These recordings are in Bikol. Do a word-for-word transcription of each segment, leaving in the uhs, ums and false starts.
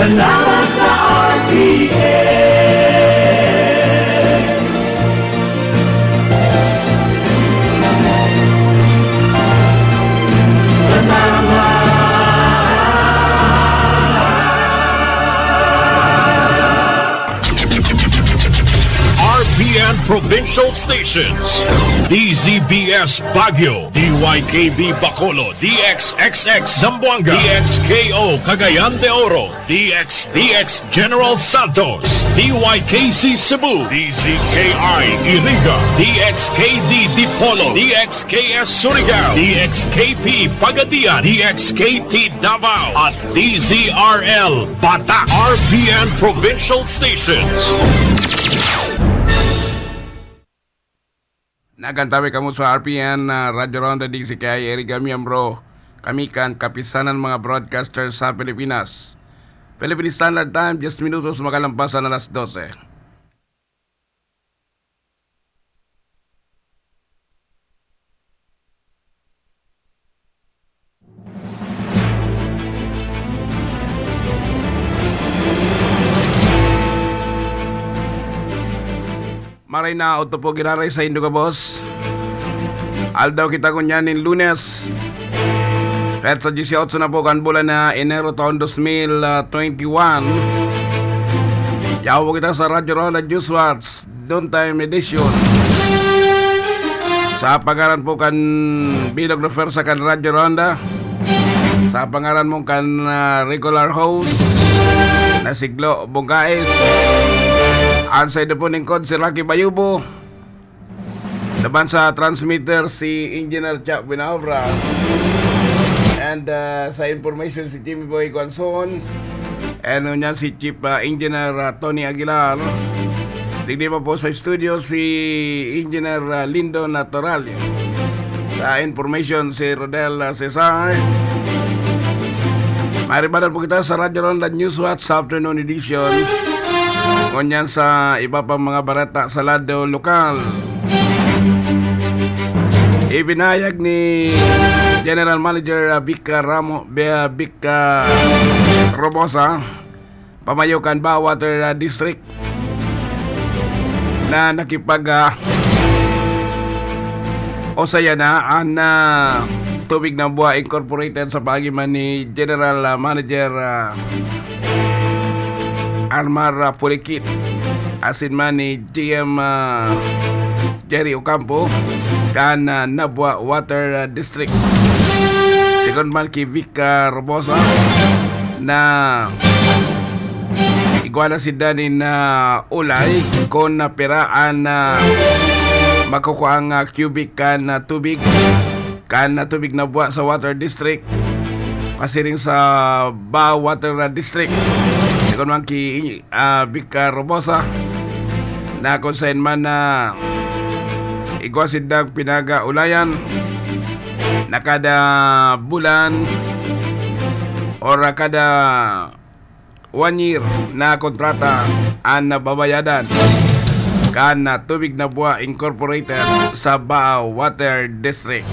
Salamat sa R P N. Salamat. R P N Provincial Stations, D Z B S Baguio, D Y K B Bacolod, D X X X Zamboanga, D X K O Cagayan de Oro, D X D X General Santos, D Y K C Cebu, D Z K I Iriga, D X K D Dipolog, D X K S Surigao, D X K P Pagadian, D X K T Davao, at D Z R L Bata, R P N Provincial Stations. Nagantabi kamo sa R P N, ah, Radyo Ronda, D Z K I Iriga, miyembro kami kan Kapisanan mga Broadcasters sa Pilipinas. Philippine Standard Time, diyes minutos makalampas an alas dose. Maray na otto po giraray saindo gabos. Aldaw kita ngunyan nin Lunes. Petsa dieciocho na po kan bulan na Enero taon dos mil twenty-one. Yawa kita sa Radyo Ronda Newswatch noontime edition. Sa pangaran po kan bilog na pwersa kan Radyo Ronda, sa pangaran mong kan, ah, regular host na si Glo Bongkais, an saindo po lingkod si Rocky Bayubo. Laban sa transmitter, si Engineer Chap Buenaobra. And, ah, sa information, si Jimmy Boy Guanzon. And ngunyan si Chief, ah, Engineer, ah, Tony Aguilar. Digdi pa po sa studio si Engineer, ah, Lindo Naturalio. Sa information, si Rodel, ah, Cesar. Maaribadal po kita sa Radyo Ronda Newswatch Afternoon Edition. Ngunyan sa iba pang mga bareta sa lado lokal. Ibinayag ni General Manager, ah, Vic, ah, Ramo-, Be-, ah, Vic, ah, Robosa, pamayo kan Bao Water, ah, District na nakipag, ah, usaya na an, ah, Tubig na Buwa Incorporated sa paagi man ni General, ah, Manager, ah, Armar, ah, Pulikit asin man ni G M, ah, Jerry Ocampo kan, ah, Nabua Water, ah, District. Sigon man ki Vic, ah, Robosa na igwa na sinda nin, ah, ulay kun na pira an, ah, makukuang, ah, cubic kan, ah, tubig, kan, ah, Tubig na Buwa sa Water District pasiring sa Bao Water, ah, District. Sigon man ki, ah, Vic, ah, Robosa, na kun saen man na igwa sindang pinag-aulayan na kada bulan or kada one year na kontrata an nababayadan kan Tubig na Buwa Incorporated sa Bao Water District.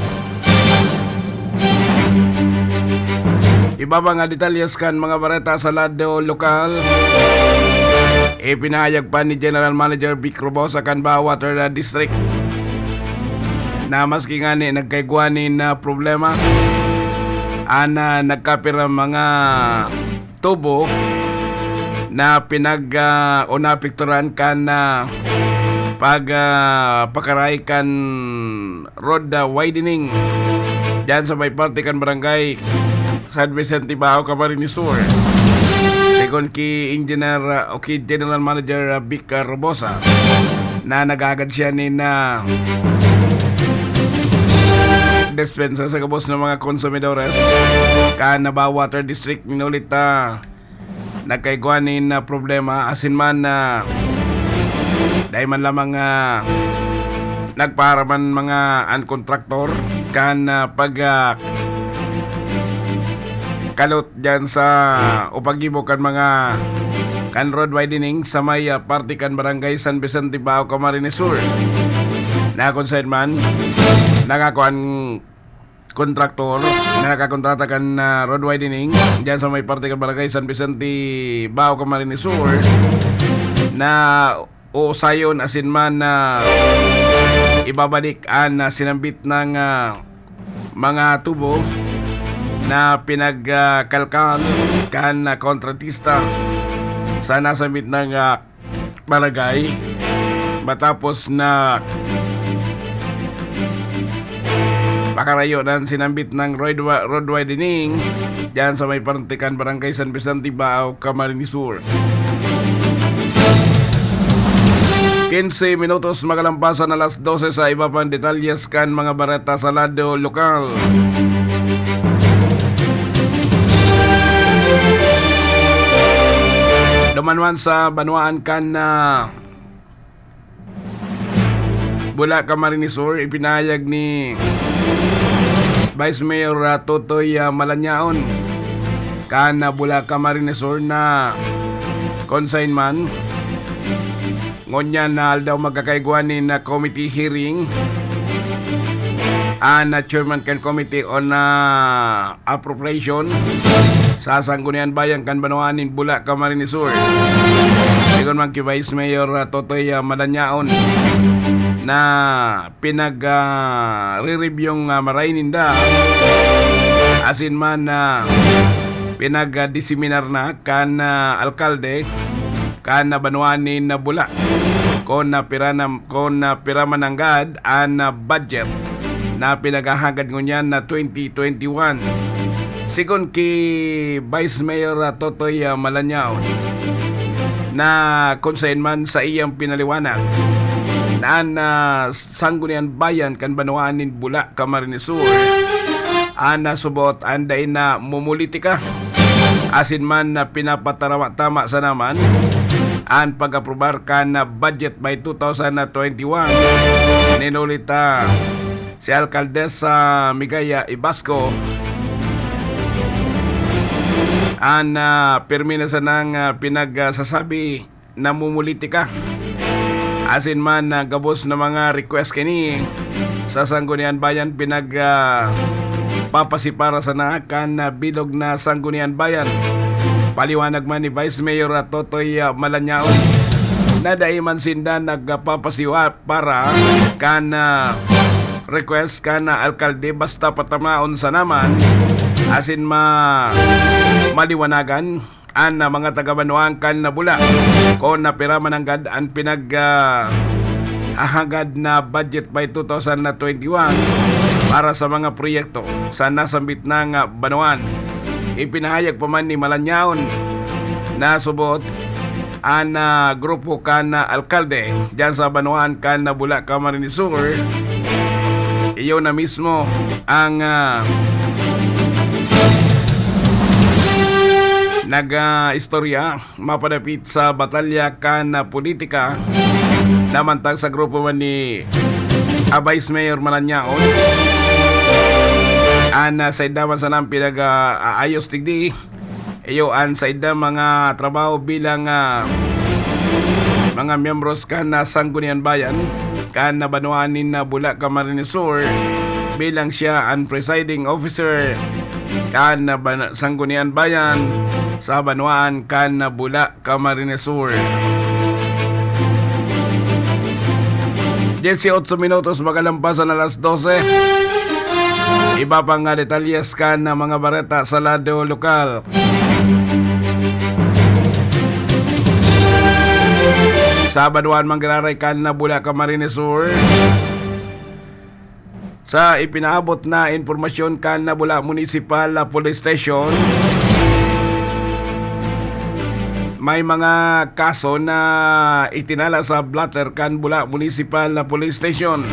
Iba pa nga detalyes kan mga bareta sa lado lokal, ipinahayag pa ni General Manager Vic Robosa kan Bao Water District na maski ngani nagkaigwa nin, ah, problema an, ah, nagkapira mga tubo na pinag, ah, o naapekturan kan, ah, pag, ah, pakaray kan road, ah, widening diyan sa may parte kan barangay San Vicente Bao, Camarines Sur. Sigon ki Engineer, ah, o ki General Manager, ah, Vic, ah, Robosa, na nag-aagad siya nin, ah, dispensa sa gabos na mga konsumidores kan Bao Water District, minulit, ah, nagkaigwa nin, ah, problema asin man, ah, dai man lamang, ah, nagpaaraman mga an kontraktor kan, ah, pag, ah, kalot diyan sa o paggibo kan mga kan road widening sa may, ah, parte kan Barangay San Vicente, Bao, Camarines Sur, na kun saen man nakakuan kontraktor na nakakontrata kan, ah, road widening diyan sa may parte kan Barangay San Vicente, Bao, Camarines Sur, na uusayon asin man na ibabalik an, ah, sinambit na, ah, mga tubo na pinagkalkan kan, ah, kontratista sa nasambit na, ah, barangay matapos na pakarayo na sinambit na road wi-, road widening diyan sa may parte kan Barangay San Vicente, Bao, Camarines Sur. Quince minutos makalampasan alas dose sa iba pang detalyes kan mga bareta sa lado lokal. Duman man sa banwaan kan, ah, Bula, Camarines Sur, ipinahayag ni Vice Mayor, ah, Totoy, ah, Malanyaon kan, ah, Bula, Camarines Sur na consignment. Ngunyan na aldaw magkakaigwa nin, ah, committee hearing an, ah, chairman kan Committee on, ah, Appropriation sa Sangguniang Bayan kan banwaan nin Bula, Camarines Sur. Sigon man ki Vice Mayor, ah, Totoy, ah, Malanyaon na pinag, ah, re-review, ah, maray ninda asin man, ah, pinag, ah, diseminar na kan, ah, alkalde kan, ah, banwaan nin, ah, Bula. Kun na pira na, kun na pira man nanggad an, ah, budget na pinaghahagad ngunyan na twenty twenty-one. Sigon ki Vice Mayor, ah, Totoy, ah, Malanyaon, na kun saen man sa iyang pinaliwanag na an, ah, Sangguniang Bayan kan banwaan nin Bula, Camarines Sur, an nasubot an dai na mumulitika asin man na pinapatama-tama sana man an pag-aprobar kan budget by two thousand twenty-one. Nin huli ta si Alkaldesa Migaya Ibasco an, ah, pirmi na sanang, ah, pinagsasabi namumulitika. Asin man, ah, gabos na mga request kini sa Sangguniang Bayan, pinag, ah, papasipara sana kan, ah, bilog na Sangguniang Bayan. Paliwanag man ni Vice Mayor, ah, Totoy, ah, Malanyaon, na dai man sinda nagpapasiwa para kan, ah, request kan, ah, alkalde, basta patamaon sana man asin ma-, maliwanagan an, ah, mga taga-banwaan kan Bula kun na pira man nanggad an pinag, ah, hahagad na budget by two thousand twenty-one para sa mga proyekto sa nasambit na nga banwaan. Ipinahayag pa man ni Malanyaon na subot an, ah, grupo kan, ah, alkalde diyan sa banwaan kan Bula, Camarines Sur. Iyo na mismo ang, ah, nag, ah, istorya mapadapit sa batalya kan, ah, politika na mantang sa grupo man ni, ah, Vice Mayor Malanyaon. An, ah, said naman sana ang pinag, ah, aayos digdi. Iyo an saida mga trabaho bilang, ah, mga miyembros kan, ah, Sangguniang Bayan kan, ah, banwaan nin, ah, Bula, Camarines Sur, bilang siya an presiding officer kan, ah, ban-, Sangguniang Bayan sa banwaan kan, ah, Bula, Camarines Sur. Dieciocho minutos makalampasan alas dose. Iba pa nga detalyes kan mga bareta sa lado lokal. Sa banwaan man giraray kan Bula, Camarines Sur. Sa ipinaabot na impormasyon kan Bula Municipal Police Station, may mga kaso na itinala sa blotter kan Bula Municipal Police Station.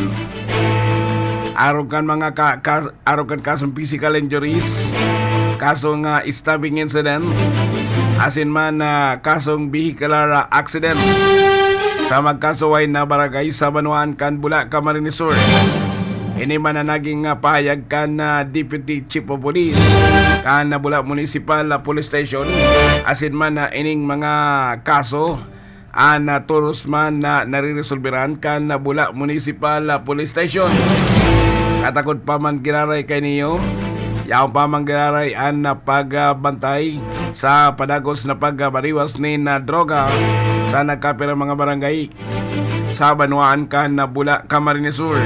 Arog kan mga ka-, ka-, arog kan kasong physical injuries, kasong, ah, stabbing incident, asin man, ah, kasong vehicular, ah, accident sa magkasuway na barangay sa banwaan kan Bula, Camarines Sur. Ini man ang naging, ah, pahayag kan, ah, Deputy Chief of Police kan Bula Municipal, ah, Police Station, asin man, ah, ining mga kaso an, ah, todos man na nariresolberan kan Bula Municipal, ah, Police Station. Katakod pa man giraray kainiyo, yaon pa man giraray an, ah, pagbantay sa padagos na pagbariwas nin, ah, droga sa nagkapirang mga barangay sa banwaan kan, ah, Bula, Camarines Sur.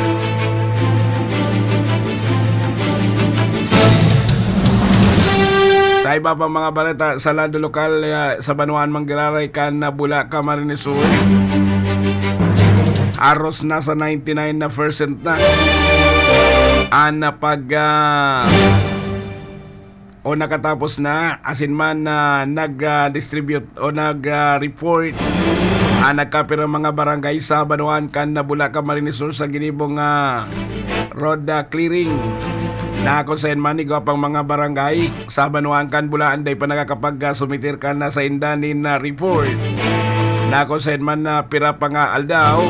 Sa iba pang mga balita sa lado lokal, ah, sa banwaan man giraray kan, ah, Bula, Camarines Sur, haros nasa ninety nine na percent na an, ah, pag, ah, o nakatapos na, asin man na nag, ah, distribute o nag, ah, report ang nagkapirang mga barangay sa banwaan kan Bula, Camarines Sur sa ginibong, ah, road, ah, clearing. Na kung saen man, igwa pang mga barangay sa banwaan kan Bula, anday pa nakakapag, ah, sumitir kan, ah, sainda nin, ah, report. Na kung saen man na pira pa nga aldaw,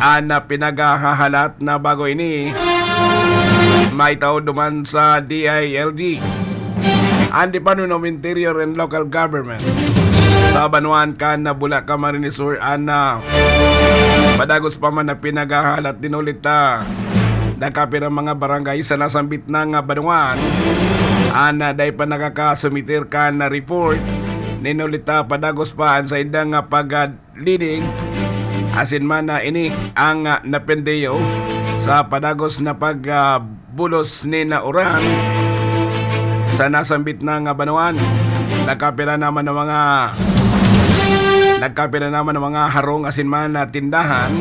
an, ah, pinaghahalat na bago ini maitao duman sa D I L G, an Department of Interior and Local Government, sa banwaan kan Bula, Camarines Sur, an, ah, padagos pa man na pinaghahalat nin ulit, ah, nakapirang mga barangay sa nasambit na nga banwaan, an, ah, dai pa nakakasumitir kan, ah, report nin ulit, ah, padagos pa an saindang, ah, pag, ah, lining, asin man na ini ang, ah, napendeyo sa padagos na pag, ah, bulos nin uran sa nasambit na nga banwaan. Nagkapira naman ng mga, nagkapira naman ng mga harong asin man na tindahan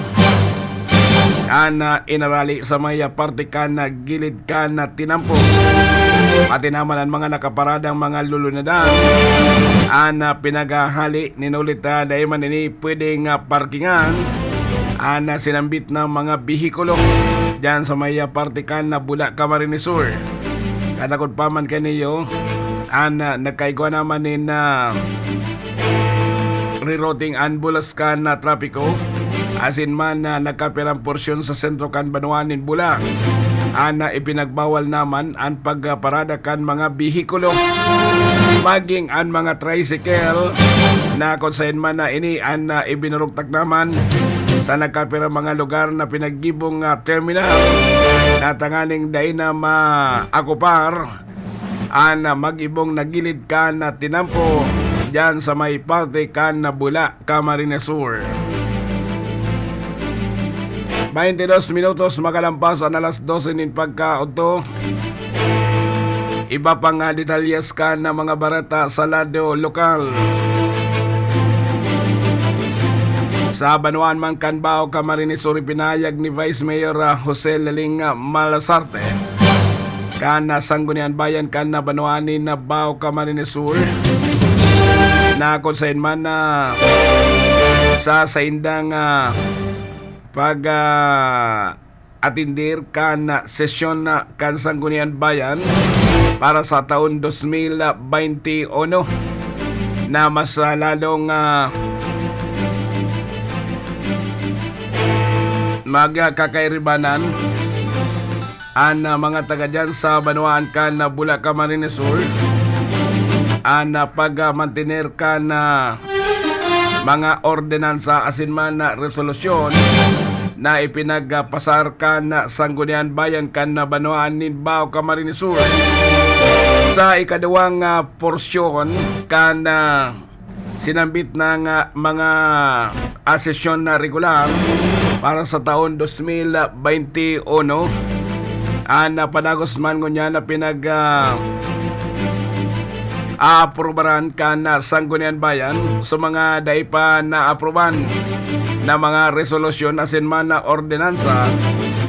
an, ah, inarali sa may, ah, parte kan, ah, gilid kan, ah, tinampo. Pati naman ang mga nakaparadang mga lulunadan an, ah, pinaghahali nin ulit, ah, dai man ini pwedeng, ah, parkingan an, ah, sinambit na mga behikulo diyan sa may, ah, parte kan, ah, Bula, Camarines Sur. Katakod pa man kainiyo an, ah, nagkaigwa naman nin, ah, rerouting an bulos kan, ah, trapiko, asin man, ah, nagkapirang porsyon sa sentro kan banwaan nin Bula. An, ah, ipinagbawal naman an pagparada kan mga behikulo, maging an mga tricycle, na kung saen man na ini an, ah, ibinurugtak naman sa nagkapirang mga lugar na pinaggibong, ah, terminal, na tanganing dai na maakupar an, ah, mag-ibong na gilid kan, ah, tinampo diyan sa may parte kan, ah, Bula, Camarines Sur. Baintidos minutos makalampas an alas dose nin pagkaodto. Iba pang, ah, detalyes kan, ah, mga bareta sa lado lokal. Sa banwaan man kan Bao, Camarines Sur, ipinahayag ni Vice Mayor, ah, Jose Leling, ah, Malasarte, kan, ah, Sangguniang Bayan kan, ah, banwaan nin, ah, Bao, Camarines Sur, na kung saen man na sa saindang, ah, pag, ah, atindir kan, ah, sesyon na kan Sangguniang Bayan para sa taon dos mil bainti uno, na mas, ah, lalong, ah, magkakairibanan an, ah, mga taga diyan sa banwaan kan, ah, Bula, Camarines Sur, an, ah, pagmantener kan, ah, mga ordenansa asin man na resolusyon na ipinagpasar kan, ah, Sangguniang Bayan kan, ah, banwaan nin Bao, Camarines Sur. Sa ikaduwang, ah, porsyon kan, ah, sinambit na nga mga, ah, sesyon na regular para sa taon dos mil bainti uno, an, ah, padagos man ngunyan na pinag, ah, aaprubaran kan, ah, Sangguniang Bayan. So, mga dai pa naapruban na mga resolusyon asin man na ordinansa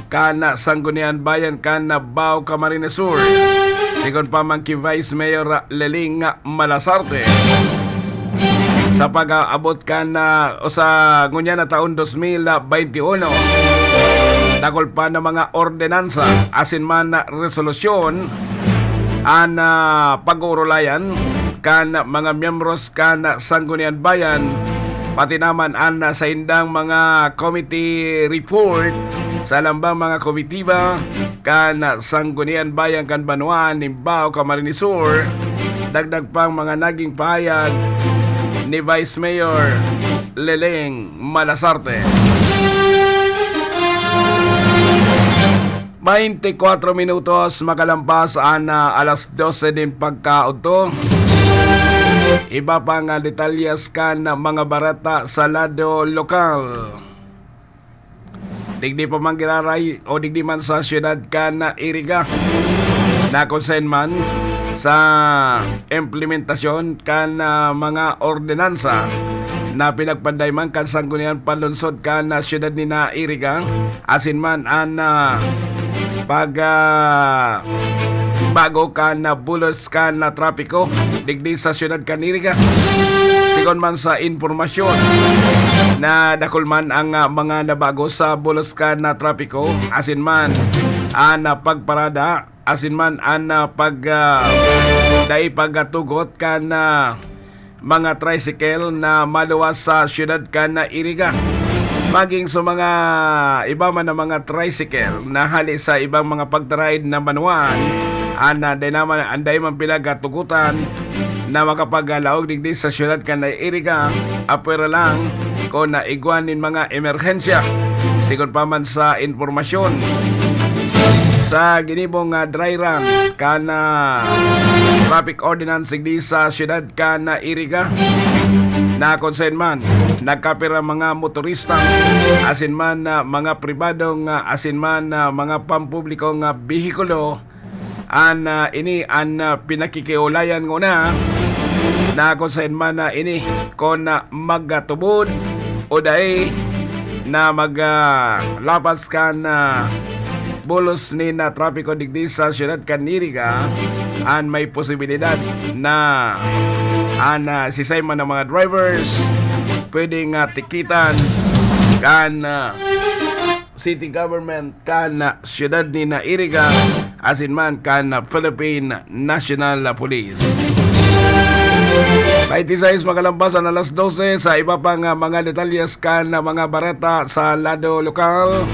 kan, ah, Sangguniang Bayan kan, ah, Bao, Camarines Sur. Sigon pa man ki Vice Mayor Leling Malasarte, sa pag-aabot kan, ah, o sa ngunyan na taon dos mil bainti uno, dakul pa na mga ordenansa asin man na resolusyon an, ah, pag-uurulayan kan mga miyembros kan Sangguniang Bayan, pati naman an, ah, saindang mga committee report sa lambang mga komitiba kan Sangguniang Bayan kan banwaan nin Bao, Camarines Sur, dagdag pang mga naging pahayag ni Vice Mayor Leling Malasarte. Twenty-cuatro minutos makalampas an, ah, alas dose nin pagkaudto. Iba pa nga detalyes kan mga bareta sa lado lokal. Digdi pa man giraray o digdi man sa siyudad kan Iriga, na kung saen man sa implementasyon kan, ah, mga ordinansa na pinagpanday man kan Sangguniang Panlunsod kan, ah, siyudad ni na Iriga, asin man an, ah, pag, ah, bago kan, ah, bulos kan, ah, trapiko digdi sa siyudad kan Iriga. Sigon man sa impormasyon na dakul man ang, ah, mga nabago sa bulos kan, ah, trapiko, asin man an, ah, pagparada, asin man an, ah, pag, ah, dai pagtugot kan, ah, mga tricycle na maluwas sa siyudad kan Iriga. Maging sa mga iba man na mga tricycle na hali sa ibang mga pagtaraid na banwaan, an, ah, dai naman, an dai man pinagatugotan na makapaglaog digdi sa siyudad kan Iriga, apwera lang kung naigwa nin mga emerhensya. Sigon pa man sa impormasyon, sa ginibong, ah, dry run kan, ah, traffic ordinance digdi sa siyudad kan Iriga, na kung saen man nagkapira mga motorista, asin man, ah, mga pribadong, ah, asin man, ah, mga pampublikong, ah, behikulo, an, ah, ini an, ah, pinakikiulayan nguna na kung saen man na ini, kung, ah, magtubod o dai na mag, ah, lapas kan, ah, bulos nin, ah, trapiko digdi sa siyudad kan Iriga, an may posibilidad na an, ah, sisay man na mga drivers pwedeng, ah, tikitan kan, ah, city government kan, ah, siyudad ni na Iriga, asin man kan, ah, Philippine National Police. Twenty-six makalampas an alas dose, sa iba pang, ah, mga detalyes kan, ah, mga bareta sa lado lokal.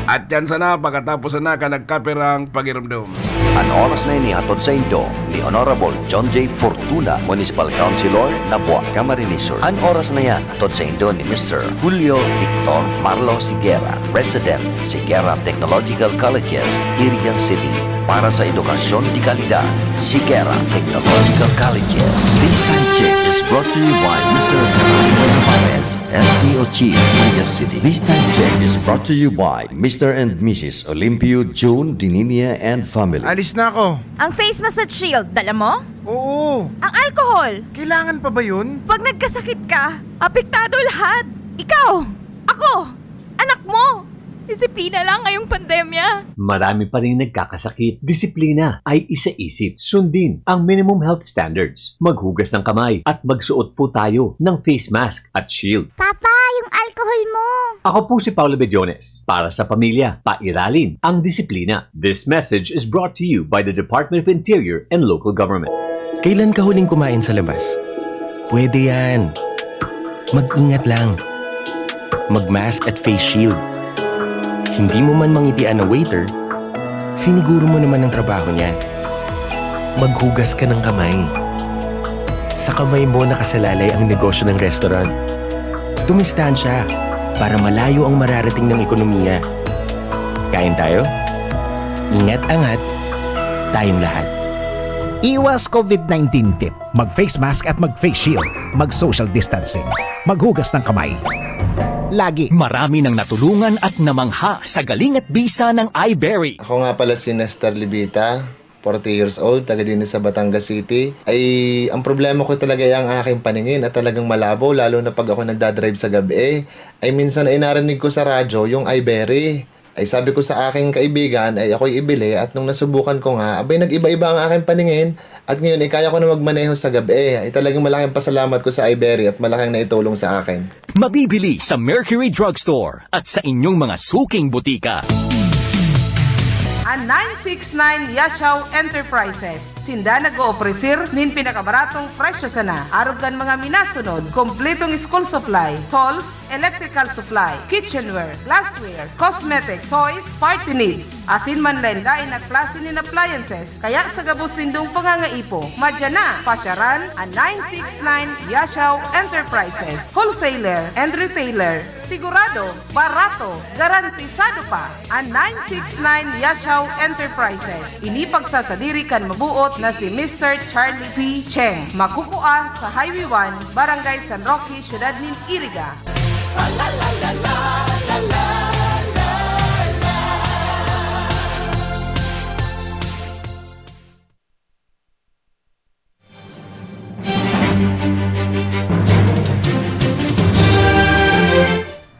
At yan sana, pagkatapos na kan nagkapirang pagirumdom. An oras na ini hatod saindo ni Honorable John J Fortuna, Municipal Councilor, Nabua, Camarines Sur. An oras na yan hatod saindo ni Mister Julio Victor Marlo Siguera, President, Siguera Technological Colleges, Irigan City. Para sa edukasyon de kalidad, Siguera Technological Colleges. This time check is brought to you by Mister Fernando Navarez, S T O Chief, Irigan City. This time check is brought to you by Mister and Missus Olimpio June Dininia and family. Alis na ako. Ang face massage shield, dala mo? Oo. Ang alcohol? Kailangan pa ba yun? Pag nagkasakit ka, apektado lahat. Ikaw, ako, anak mo. Disiplina lang ngayong pandemya. Marami pa rin nagkakasakit. Disiplina ay isaisip. Sundin ang minimum health standards. Maghugas ng kamay at magsuot po tayo ng face mask at shield. Papa, yung alcohol mo! Ako po si Paolo Bediones. Para sa pamilya, pairalin ang disiplina. This message is brought to you by the Department of Interior and Local Government. Kailan ka huling kumain sa labas? Pwede yan. Mag-ingat lang. Mag-mask at face shield. Hindi mo man mangitian ang waiter, siniguro mo naman ang trabaho niya. Maghugas ka ng kamay. Sa kamay mo nakasalalay ang negosyo ng restaurant. Dumistansya para malayo ang mararating ng ekonomiya. Kain tayo? Ingat angat, tayong lahat. Iwas COVID nineteen tip. Mag-face mask at mag-face shield. Mag-social distancing. Maghugas ng kamay. Lagi. Marami nang natulungan at namangha sa galing at bisa ng iBerry. Ako nga pala si Nestor Libita, forty years old, taga din sa Batangas City. Ay, ang problema ko talaga ay ang aking paningin at talagang malabo, lalo na pag ako nagdadrive sa gabi. Ay minsan ay narinig ko sa radyo yung iBerry. Ay sabi ko sa aking kaibigan ay ako'y ibili at nung nasubukan ko nga, abay nag-iba-iba ang aking paningin at ngayon ay kaya ko na magmaneho sa gabi. Ay talagang malaking pasalamat ko sa iBerry at malaking naitulong sa akin. Mabibili sa Mercury Drugstore at sa inyong mga suking butika. An nine six nine Yashao Enterprises. Sinda nag-oofreser nin pinakabaratong presyo sana, arog kan mga minasunod: kompletong school supply, tools, electrical supply, kitchenware, glassware, cosmetic, toys, party needs, asin man lain-lain na klase nin appliances. Kaya sa gabos nindong pangangaipo, madya na, pasyaran an nine six nine Yashao Enterprises, wholesaler and retailer. Sigurado, barato, garantisado pa an nine six nine Yashao Enterprises. Ini pagsasadiri kan mabuot na si Mister Charlie P Cheng. Makukua sa Highway one, Barangay San Roque, Siyudad nin Iriga.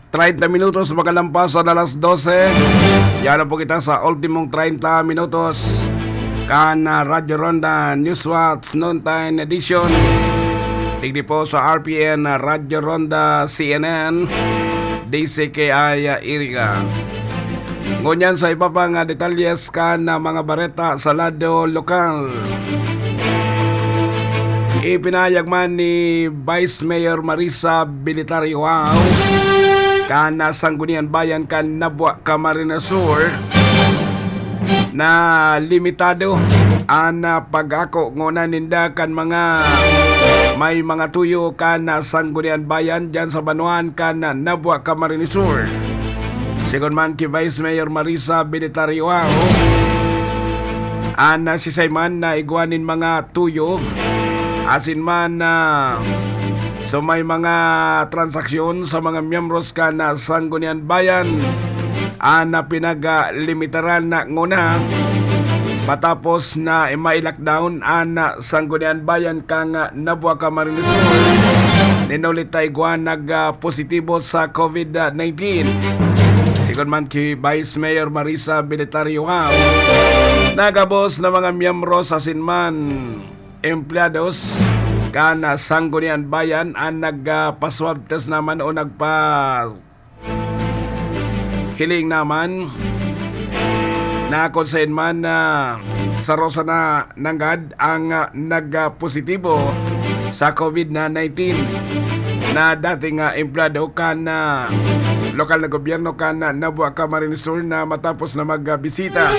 Treinta minutos makalampas sa alas dose. Yan na po kita sa ultimong treinta minutos kan, ah, Radyo Ronda Newswatch Noontime Edition. Digdi po sa R P N, ah, Radyo Ronda C N N, D C K I, ah, Iriga. Ngunyan sa iba pang, ah, detalye kan, ah, mga bareta sa lado lokal. Ipinahayag man ni Vice Mayor Marisa Bilitar Joao kan, ah, Sangguniang Bayan kan Nabua, Camarines Sur, na limitado an, ah, pag-ako ngona ninda kan mga may mga tuyo kan, ah, Sangguniang Bayan diyan sa banwaan kan, ah, Nabua, Camarines Sur. Sigon man ki Vice Mayor Marisa Bilitar Joao, an, ah, sisay man na igwa nin mga tuyo, asin man, ah, so may mga transaksyon sa mga miyembros kan, ah, Sangguniang Bayan, an, ah, pinaglimitaran na ngona matapos na ma-lockdown an, ah, Sangguniang Bayan kan, ah, Nabua, Camarines Sur, nin huli ta igwa nag, ah, positibo sa COVID nineteen. Sigon man ki Vice Mayor Marisa Bilitar Joao, nagabos na mga miyembro sa sinman empleyados kan, ah, Sangguniang Bayan an nagpa-swab test naman o nagpa hiling naman na kung saen man na saro sana nanggad ang, ah, nagpositibo sa COVID na nineteen na dating, ah, empleyado kan, ah, lokal na gobyerno kan, ah, Nabua, Camarines Sur na matapos na magbisita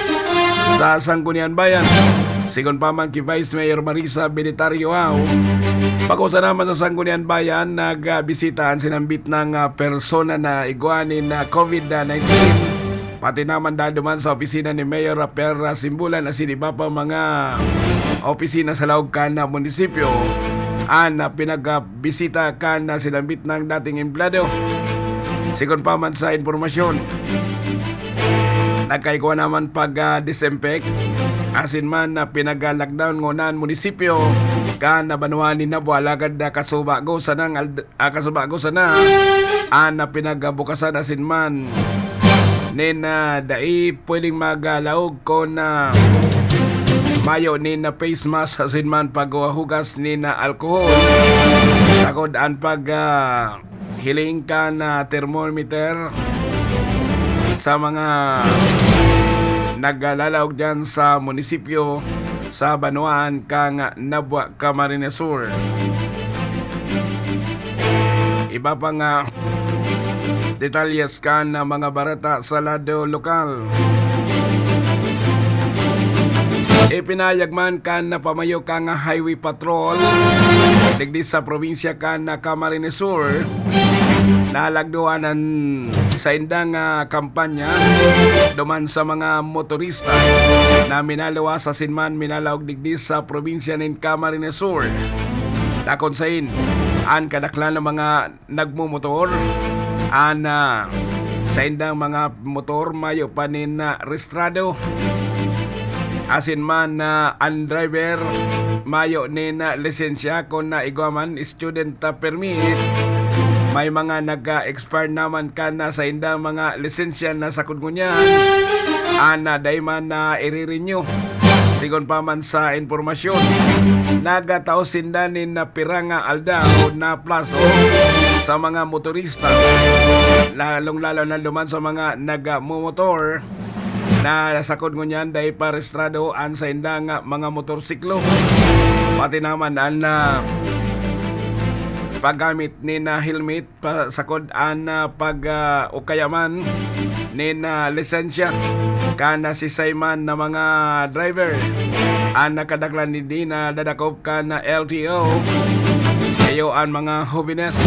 sa Sangguniang Bayan. Sigon pa man ki Vice Mayor Marisa Bilitar Joao, bako sana man sa Sangguniang Bayan nagbisita an sinambit na, ah, persona na igwa nin, ah, COVID nineteen. Pati naman dado man sa opisina ni Mayor Rafael Simbulan asin iba pa mga opisina sa laog kan, ah, munisipyo an, ah, pinagbisita kan, ah, sinambit na dating empleyado. Sigon pa man sa impormasyon, nagkaigwa naman pag, ah, disinfect asin man na pinag-lockdown ngona an munisipyo kan banwaan nin Nabua, alagad, ah, kasubago sanang ald-, ah, kasubago sana an, ah, pinagbukasan asin man nin, ah, dai pwedeng maglaog kun, ah, mayo nin, ah, face mask asin man paghuhugas nin, ah, alcohol. Sagkod an pag, ah, hiling kan, ah, thermometer sa mga naglalaog diyan sa munisipyo sa banwaan kan Nabua, Camarines Sur. Iba pa nga detalyes kan mga bareta sa lado lokal. Ipinahayag man kan pamayo kan Highway Patrol digdi sa probinsya kan Camarines Sur, nalagdoan an saindang, ah, kampanya duman sa mga motorista na minaluwas asin man minalaog digdi sa probinsya nin Camarines Sur, na kun sain an kadaklan na mga nagmomotor, an, ah, saindang mga motor mayo pa nin, ah, rehistrado. Asin man, ah, an driver mayo nin, ah, lisensya, kun, ah, igwa man student, ah, permit. May mga nag-expire naman kan, ah, saindang mga lisensya na sakod ngunyan an, ah, dai man na ire-renew. Sigon pa man sa impormasyon, nagtao sinda nin, ah, pira nga aldaw na plaso sa mga motorista, lalong-lalo na duman sa mga nagmomotor, Ah, sakod ngunyan, dai pa rehistrado an saindang mga motorsiklo. Pati naman an, ah, paggamit ni na helmet pa, sakod an, ah, pag, ah, o kaya man nin, ah, lisensya kan nasisay man na mga driver. An nakadaklan digdi na dadakop kan L T O, iyo an mga hobenes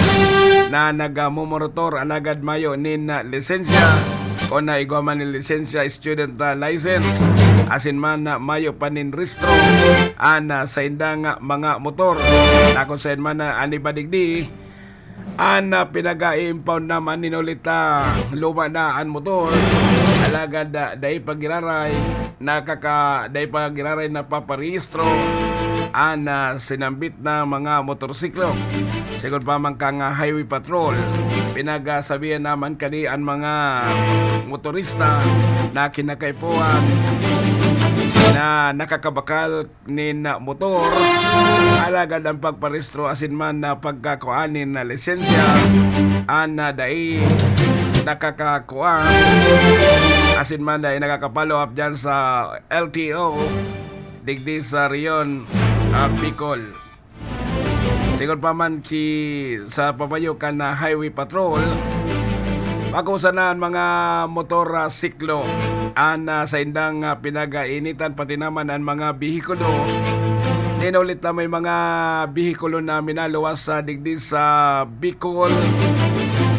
na nagmumorotor alagad mayo nin, ah, lisensya o na igwa man nin lisensya, student, ah, license, asin man na mayo pa nin rehistro an, ah, saindang, ah, mga motor. Takon sain man na an iba digdi, an, ah, pinag-a-impound naman nin ulit, ah, luma na an motor. Alagad, ah, dai pa giraray nakaka-, dai pa giraray napaparehistro an, ah, sinambit na mga motorsiklo. Sigon pa man kan, ah, Highway Patrol, pinagsasabihan naman kani an mga motorista na kinakaipuhan na nakakabakal nin motor, alagad an pagparehistro asin man na pagkakua nin lisensya, an, ah, dai nakakakua asin man dai nakaka-follow up diyan sa L T O digdi sa Rion, ah, Bicol. Sigon pa man ki sa pabayo kan, ah, Highway Patrol, bako sana an mga motor, ah, siklo an, ah, saindang, ah, pinag-ainitan, pati naman an mga behikulo. Inulit na may mga behikulo na minaluwas, ah, digdi sa Bicol.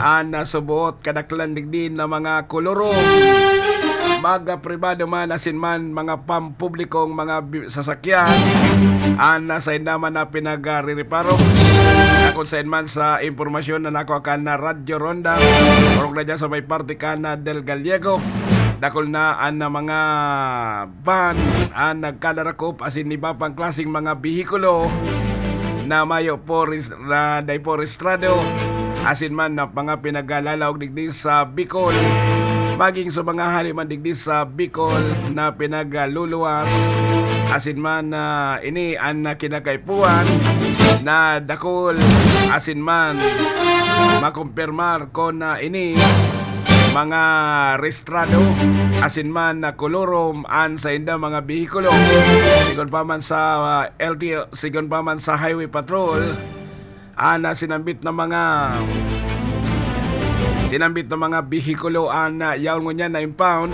An, ah, subuot kadaklan digdi na mga koloro, mga pribado man asin man mga pampublikong mga bi-, sasakyan, an, ah, sainda man na pinagrireparo. Takon sain man sa impormasyon na nakuha kan na Radyo Ronda, orog na dyan sa may parte kan na Del Gallego, dakul na an, ah, mga van an nagkadarakop asin iba pang klaseng mga behikulo na mayo po res-, na dai po rehistrado, asin man na mga pinagalalaog digdi sa Bicol, maging sa mga hali man digdi sa Bicol na pinagaluluwas, asin man na ini an kinakaipuhan na dakul, asin man makumpirmar ko na ini mga rehistrado, asin man na kolorom an sainda mga behikulo. Sigon pa man sa, ah, L T O, sigon pa man sa Highway Patrol, an, ah, sinambit na mga, sinambit na mga behikulo an, ah, yaon ngunyan na impound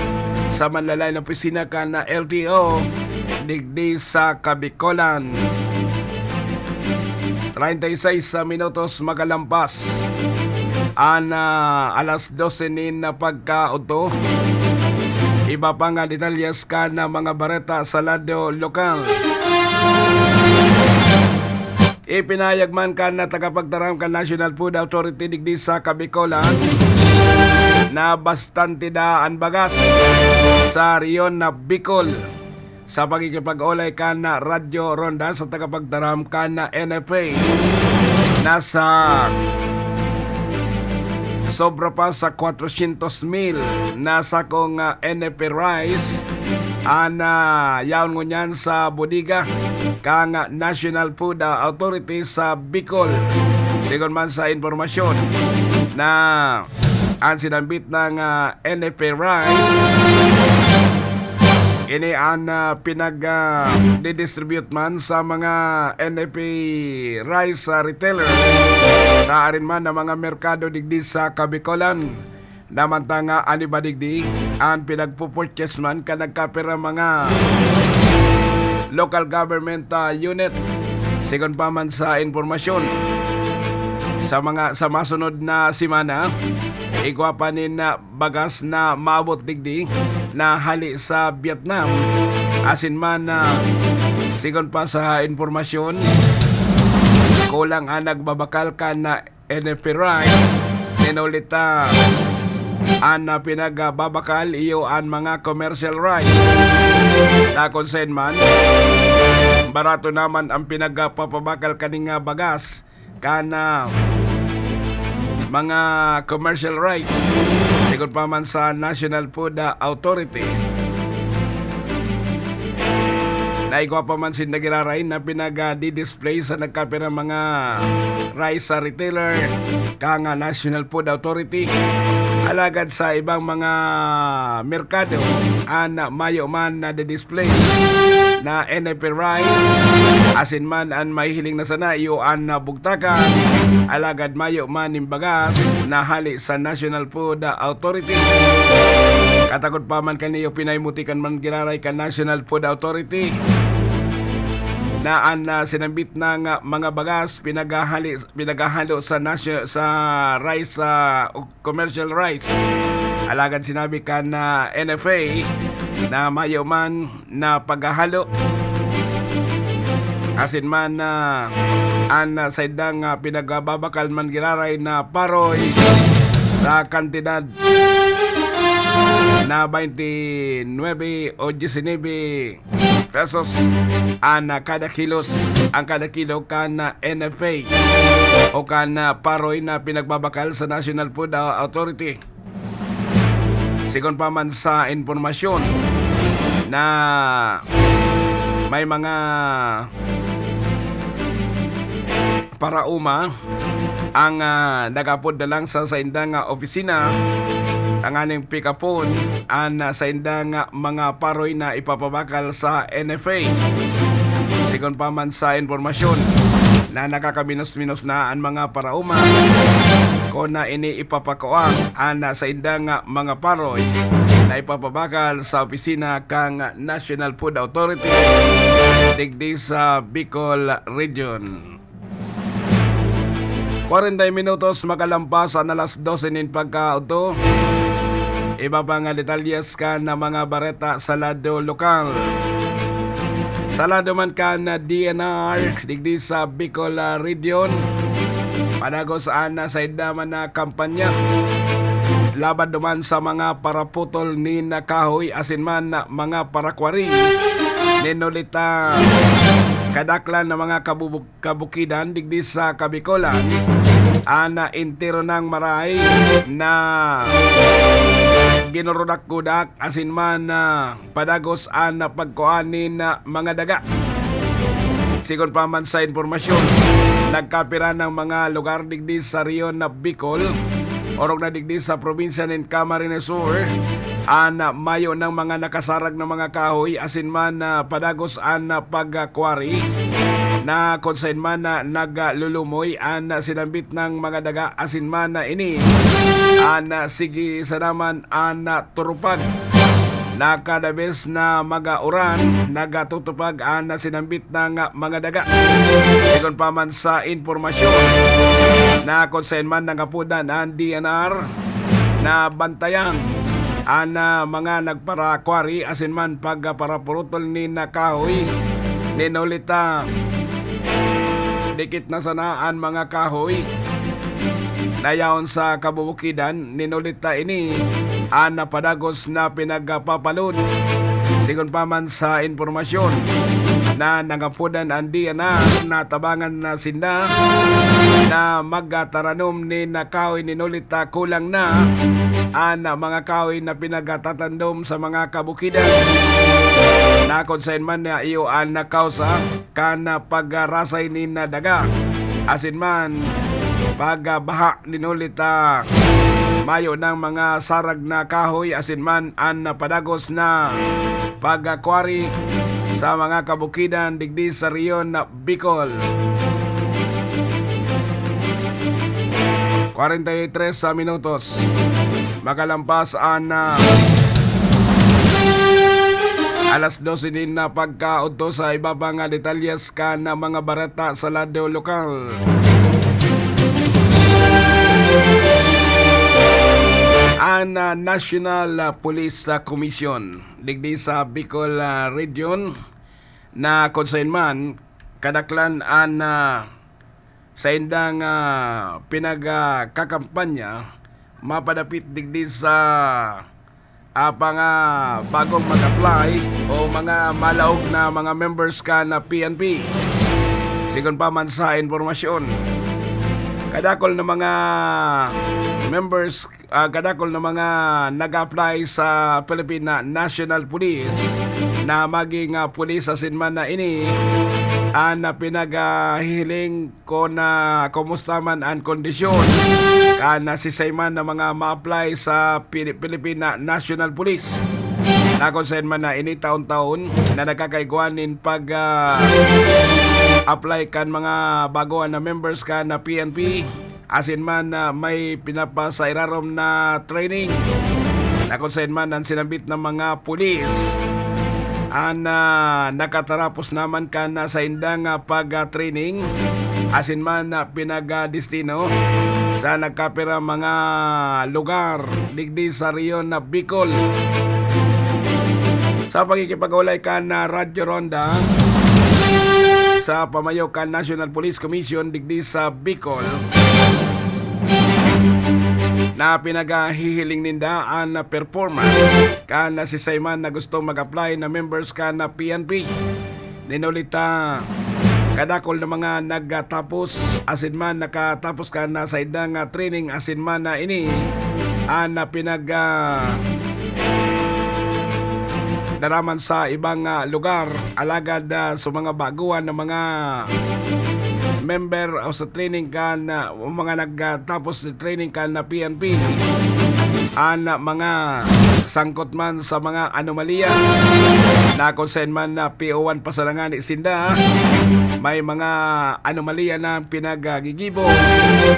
sa manlalay na opisina kan, ah, L T O digdi sa Kabikolan. Treinta y seis minutos makalampas an, ah, alas doce nin pagkaudto. Iba pa nga detalyes kan mga bareta sa lado lokal. Ipinahayag man kan na tagapagtaram kan National Food Authority digdi sa Kabikolan na bastante daa an bagas sa rehiyon na Bicol. Sa pakikipag-olay kan na Radyo Ronda sa tagapagtaram kan na N F A, nasa sobra pa sa kwatrosyentos mil na sakong, ah, N F A rice an, ah, yaon ngunyan sa bodega kan, ah, National Food, ah, Authority sa Bicol. Sigon man sa impormasyon na an sinambit na, ah, N F A rice, ini an, ah, pinag, ah, didistribute man sa mga N F A rice, ah, retailer na arin man na mga merkado digdi sa Kabikolan. Namanta nga an iba digdi, an pinagpo-purchase man kan nagkapira mga local government, ah, unit. Sigon pa man sa impormasyon, sa mga, sa masunod na semana, igwa pa nin, ah, bagas na maabot digdi na hali sa Vietnam. Asin man, ah, sigon pa sa impormasyon, kulang an nagbabakal kan na N F A rice, inulit ta, an, ah, pinagbabakal iyo an mga commercial rice. Takon sain man, barato naman an pinagpapabakal kaning, ah, bagas kan, ah, mga commercial rice. Sigon pa man sa National Food, ah, Authority, naigwa pa man sinda giraray na pinag-, ah, di-display sa nagkapira mga rice sa retailer kan, ah, National Food Authority. Alagad sa ibang mga merkado, an mayo man na display na N F A rice, asin man an mahihiling na sana iyo an bugtakan, alagad mayo man nin bagas na hali sa National Food Authority. Katakod pa man kaniyo, pinaimuti kan man giraray kan National Food Authority na an, ah, sinambit na nga mga bagas pinaghahali-, pinaghahalo sa nasyo-, sa rice, sa commercial rice. Alagad sinabi kan, ah, N F A na mayo man na paghahalo, asin man, ah, an, ah, saindang, ah, pinagbabakal man giraray na paroy sa kantidad na twenty-nine o diecinuebe pesos an, ah, kada kilos, ang kada kilo kan, ah, N F A o kan, ah, paroy na pinagbabakal sa National Food, ah, Authority. Sigon pa man sa impormasyon na may mga paraoma ang, ah, nag-apod na lang sa saindang, ah, opisina tanganing pikapon an, ah, saindang, ah, mga paroy na ipapabakal sa N F A. Sigon pa man sa impormasyon na nakakaminos-minos na an mga paraoma, kung na ini ipapakua an, ah, saindang, ah, mga paroy na ipapabakal sa opisina kan National Food Authority digdi sa Bicol Region. Kwarenta minutos makalampas an alas dose nin pagkaudto. Iba pa nga detalyes kan mga bareta sa lado lokal. Sa lado man kan D N R, digdi sa Bicol, ah, Region, padagos an, ah, sainda man na kampanya laban duman sa mga paraputol nin kahoy asin man mga parakwari nin nulita kadaklan na mga kabubuk-, kabukidan digdi sa Kabikolan, an entero nang marahay na ginurudak-gudak asin man, ah, padagos an pagkuan nin, ah, mga daga. Sigon pa man sa impormasyon, nagkapira ng mga lugar digdi sa rehiyon na Bicol, orog na digdi sa probinsya nin Camarines Sur, an mayo ng mga nakasarag na mga kahoy asin man, ah, padagos an pagkwari na kun saen man na naglulumoy an sinambit ng mga daga asin man na ini an sige sana man an turupag na kada bes na mag-uran, nagatutupag an sinambit ng mga daga. Sigon pa man sa impormasyon na kun saen man nangapodan an D N R na bantayan an, ah, mga nagparakwari asin man pagparapurutol nin kahoy nin nulita. Dikit na sana an mga kahoy na yaon sa kabubukidan, ninulita ini an padagos na pinagpapalod. Sigon pa man sa impormasyon na nangapodan an D N R, natabangan na sinda na magtaranom nin kahoy ninulita kulang na an mga kahoy na pinagtatandom sa mga kabukidan. Na kun saen man na iyo an kausa kan pagrasay nin daga asin man pagbaha nin huli ta mayo nang mga sarag na kahoy asin man an padagos na pagkwari sa mga kabukidan digdi sa rehiyon na Bicol. Kwarenta y tres minutos makalampas an, ah, alas dose nin pagkaudto. Sa iba pa nga detalyes kan mga bareta sa lado lokal. An, ah, National, ah, Police, ah, Commission digdi sa Bicol, ah, Region na kun saen man kadaklan an, ah, saindang, ah, pinagkakampanya mapadapit digdi sa, ah, mga bagong mag-apply o mga malaog na mga members kan P N P. Sigon pa man sa impormasyon, kadakol na mga members, ah, kadakol na mga nag-apply sa Philippine National Police na maging, ah, pulis asin man na ini an, ah, pinaghihiling kun, ah, kumusta man an kondisyon kan, ah, sisay man na mga ma-apply sa Pili-, Philippine National Police, na kun saen man na ini taon-taon na nagkakaigwa nin pag, ah, apply kan mga baguhan na members kan, ah, P N P, asin man, ah, may pinapasairarom na training na kun saen man an sinambit na mga pulis an, ah, nakatarapos naman kan, ah, saindang, ah, pag, ah, training asin man, ah, pinag, ah, destino sa nagkapira mga lugar digdi sa rehiyon na Bicol. Sa pakikipag-olay kan, ah, Radyo Ronda sa pamayo kan National Police Commission digdi sa Bicol, na pinaghihiling ninda an performance kan sisay man na gustong mag-apply na members kan P N P. Nin huli ta kadakol na mga nagtapos asin man nakatapos kan saindang, ah, training asin man na ini an, ah, pinag, ah, daraman sa ibang, ah, lugar. Alagad, ah, sa mga baguhan na mga member o sa training kan, ah, o mga nagtapos sa training kan, ah, P N P, an, ah, mga sangkot man sa mga anomalya na kun saen man na P O one pa sana ngani sinda, may mga anomalya na pinaggigibo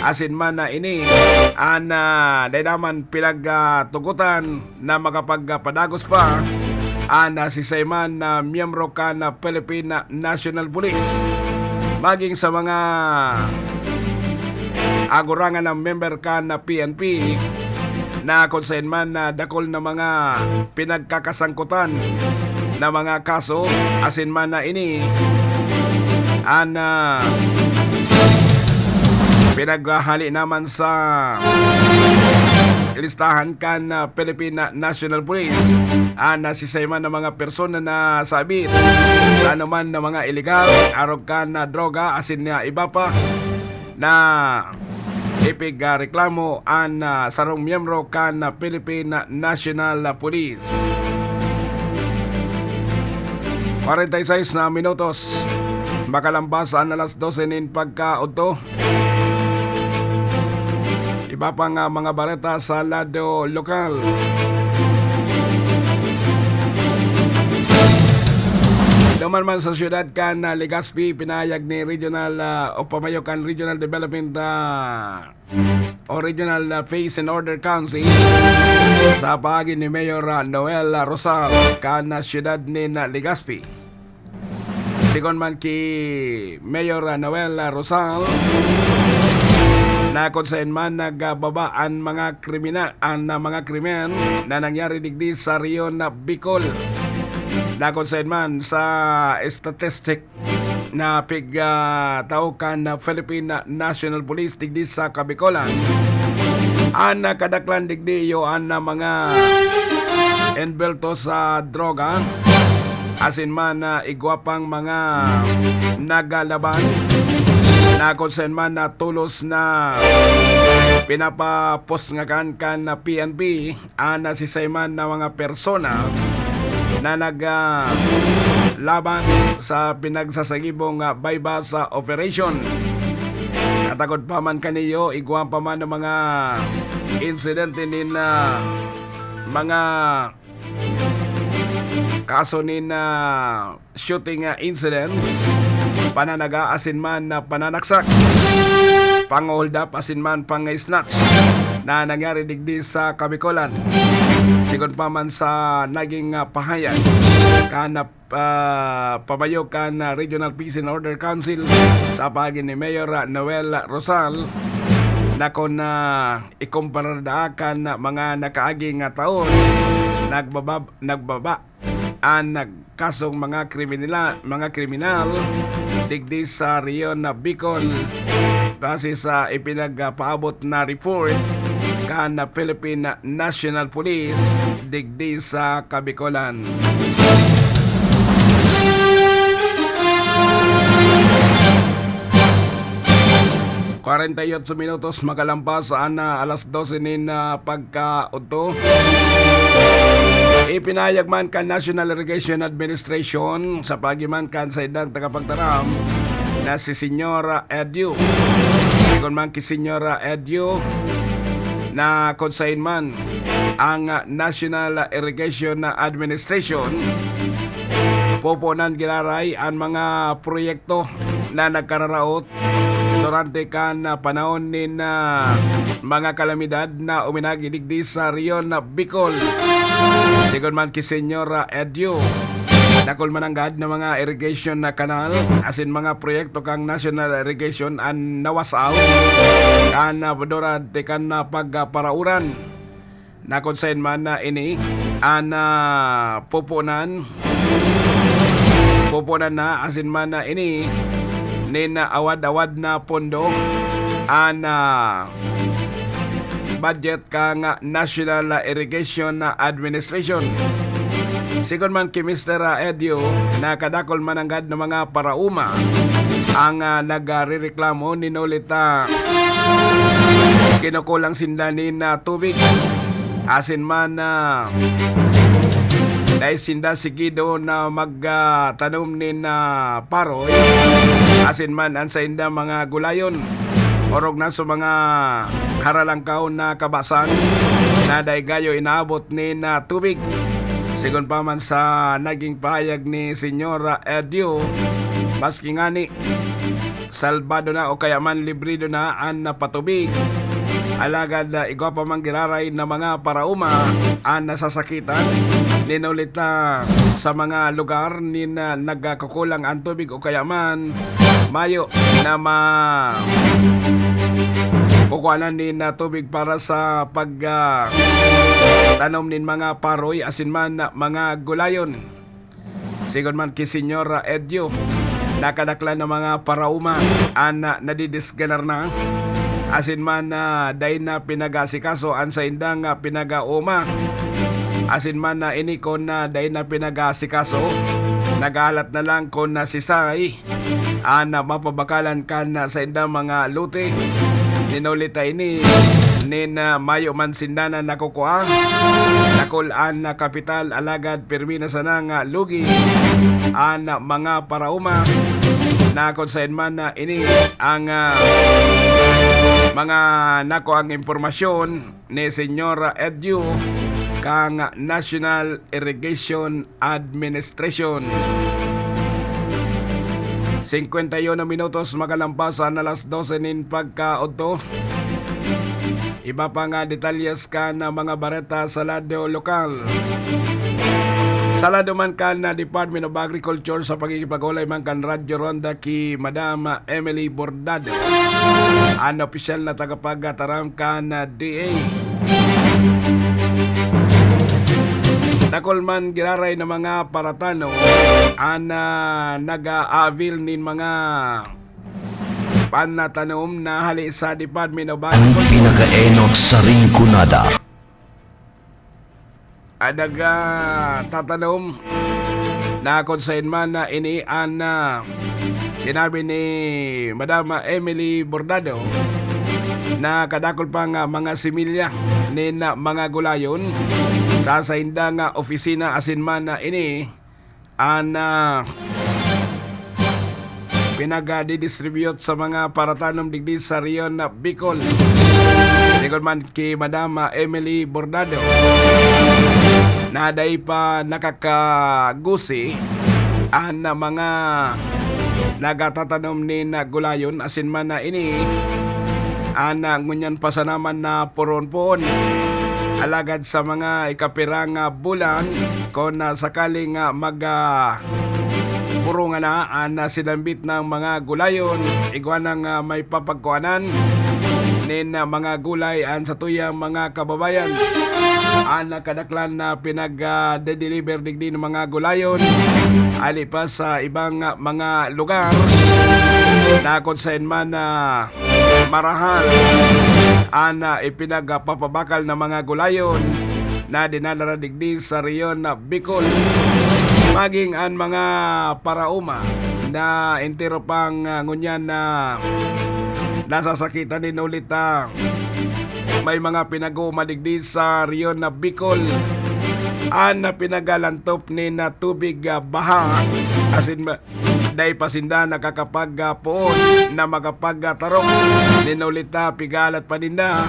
asin man na ini an, ah, dai naman pinagtugotan na makapagpadagos pa an, ah, sisay man na miyembro kan, ah, Philippine National Police. Maging sa mga agurangan na member kan, ah, P N P, na kun saen man na dakol na mga pinagkakasangkutan na mga kaso, asin man na ini an, ah, pinaghahali naman sa listahan kan, ah, Philippine National Police, an, ah, sisay man na mga persona na sabit sa anuman na mga iligal, arog kan, ah, droga, asin na iba pa na ipigreklamo an, ah, sarong miyembro kan, ah, Philippine National Police. Kwarenta y seis na minutos makalambas an alas dose nin pagkaudto. Iba pang, ah, mga bareta sa lado lokal. Duman man sa siyudad kan, ah, Legazpi, pinahayag ni Regional, ah, o pamayo kan Regional Development, ah, o Regional, ah, Peace and Order Council sa paagi ni Mayor, ah, Noel, ah, Rosal kan, ah, siyudad nin, ah, Legazpi. Sigon man ki Mayor, ah, Noel, ah, Rosal, na kun saen man nagbaba an mga kriminal, an, ah, mga krimen na nangyari digdi sa rehiyon na Bicol, na kun saen man sa statistic na pig, ah, tao kan, ah, Philippine National Police digdi sa Kabikolan, an, ah, kadaklan digdi iyo an, ah, mga enbelto sa droga, asin man, ah, igwa pang mga nagalaban na kun saen man na tolos na pinapaposngakan kan, ah, P N P an, ah, sisay man na mga persona na nag, ah, laban sa pinagsasagibong, ah, buy-bust, ah, operation. Katakod pa man kaniyo, igwa pa man ang mga insidente nin, ah, mga kaso nin, ah, shooting, ah, incident, pananaga asin man na pananaksak, pang-hold up asin man pang-snatch na nangyari digdi sa Kabikolan. Sigon pa man sa naging, ah, pahayag kan, ah, pamayo kan, ah, Regional Peace and Order Council sa paagi ni Mayor, ah, Noel Rosal, na kun, ah, ikumparar daa kan mga nakaaging, ah, taon, nagbaba, nagbaba an nagkasong mga kriminala-, mga kriminal digdi sa rehiyon na Bicol, base sa ipinagpaabot na report kan Philippine National Police digdi sa Kabikolan. Kwarenta y otso minutos makalampas an, ah, alas dose nin, ah, pagkaudto. Ipinahayag man kan National Irrigation Administration sa paagi man kan saindang tagapagtaram na si Senyora Edu. Sigon man ki Senyora Edu na kun sain man ang National Irrigation Administration, pupunan giraray an mga proyekto na nagkararaot durante kan, ah, panahon nin, ah, mga kalamidad na uminagi digdi sa rehiyon na Bicol. Sigon man ki Senyora Edu, dakul mananggad na mga irrigation na kanal asin mga proyekto kan National Irrigation an nawasaw kan, ah, durante kan, ah, pagparauran. Na kun sain man na ini an, ah, pupunan, pupunan na asin man na ini nin awad-awad na pondo an, ah, budget kan National Irrigation Administration. Sigon man ki Mister Edio, na kadakul mananggad na mga paraoma ang, ah, nagrereklamo nin huli ta kinukulang sinda nin, ah, tubig. Asin man, ah, dai sinda sigido na mag, ah, tanom nin, ah, paroy. Asin man an sainda mga gulayon. Orog na sa mga haralangkaw na kabasan na dai gayo inaabot nin, ah, tubig. Sigon pa man sa naging pahayag ni Senyora Edio, maski ngani salbado na o kaya man librido na an napatubig, alagad, ah, igwa pa man giraray na mga paraoma an nasasakitan nin huli ta sa mga lugar nin, ah, nagkakukulang an tubig o kaya man mayo na ma-, kukuhanan nin, ah, tubig para sa pag, ah, tanom nin mga paroy asin man mga gulayon. Sigon man ki Senyora Edio, nakadaklan na mga paraoma an, ah, nadidisganar na, asin man na dai na pinag-aasikaso an saindang, ah, pinag-aoma. Asin man na ini kun na dai na pinag-aasikaso, naghahalat na lang kun na sisay an, ah, mapabakalan kan, ah, saindang mga lote. Nin huli ta ini, nin, ah, mayo man sinda na nakukua, dakul an, ah, kapital, alagad pirmi na sana nga lugi an, ah, mga paraoma na kun sain man na ini ang, ah, mga nakuang impormasyon ni Senyora Edu kang National Irrigation Administration. Singkwenta y uno minutos makalampas an alas dose nin pagkaodto. Iba pa nga detalyes kan mga bareta sa lado lokal. Sa lado man kan Department of Agriculture, sa pakikipag-olay man kan Radyo Ronda ki Madam Emily Bordado, an opisyal na tagapagtaram kan D A. Dakul man giraray na mga paratanom an, ah, nag-a-avail nin mga panatanom na hale sa Department of Agriculture. An pinakaenot sa Rinconada. An nagtatanom na kun sain man na ini an, ah, sinabi ni Madam Emily Bordado na kadakul pa nga mga similya nin, ah, mga gulayon sa saindang, ah, opisina asin man na ini an, ah, pinagdidistribute sa mga paratanom digdi sa rehiyon na Bicol. Sigon man ki Madam, ah, Emily Bordado, na dai pa nakakagusi an, ah, mga nagatatanom nin, ah, gulayon asin man na ini an, ah, ngunyan pa sana man na puron-puon. Alagad sa mga ikapira nga bulan, kun, ah, sakaling, ah, mag, ah, purongan na an, ah, sinambit na mga gulayon, igwa nang, ah, may papagkuanan nin, ah, mga gulay an satuyang mga kababayan. An, ah, kadaklan na pinag, ah, de-deliver digdi nin mga gulayon, ali pa sa ibang, ah, mga lugar na kun sain man, ah, marahal an, ah, ipinagpapabakal na mga gulayon na dinadara digdi sa rehiyon na Bicol. Maging an mga paraoma na entero pang, ah, ngunyan na nasasakitan nin huli ta may mga pinag-uuma digdi sa rehiyon na Bicol. an, ah, pinagalantop nin, ah, tubig, ah, baha, asin ma-, dai pa sinda nakakapag, ah, poon na makapag, ah, tarok. Nin huli ta, pigalat pa ninda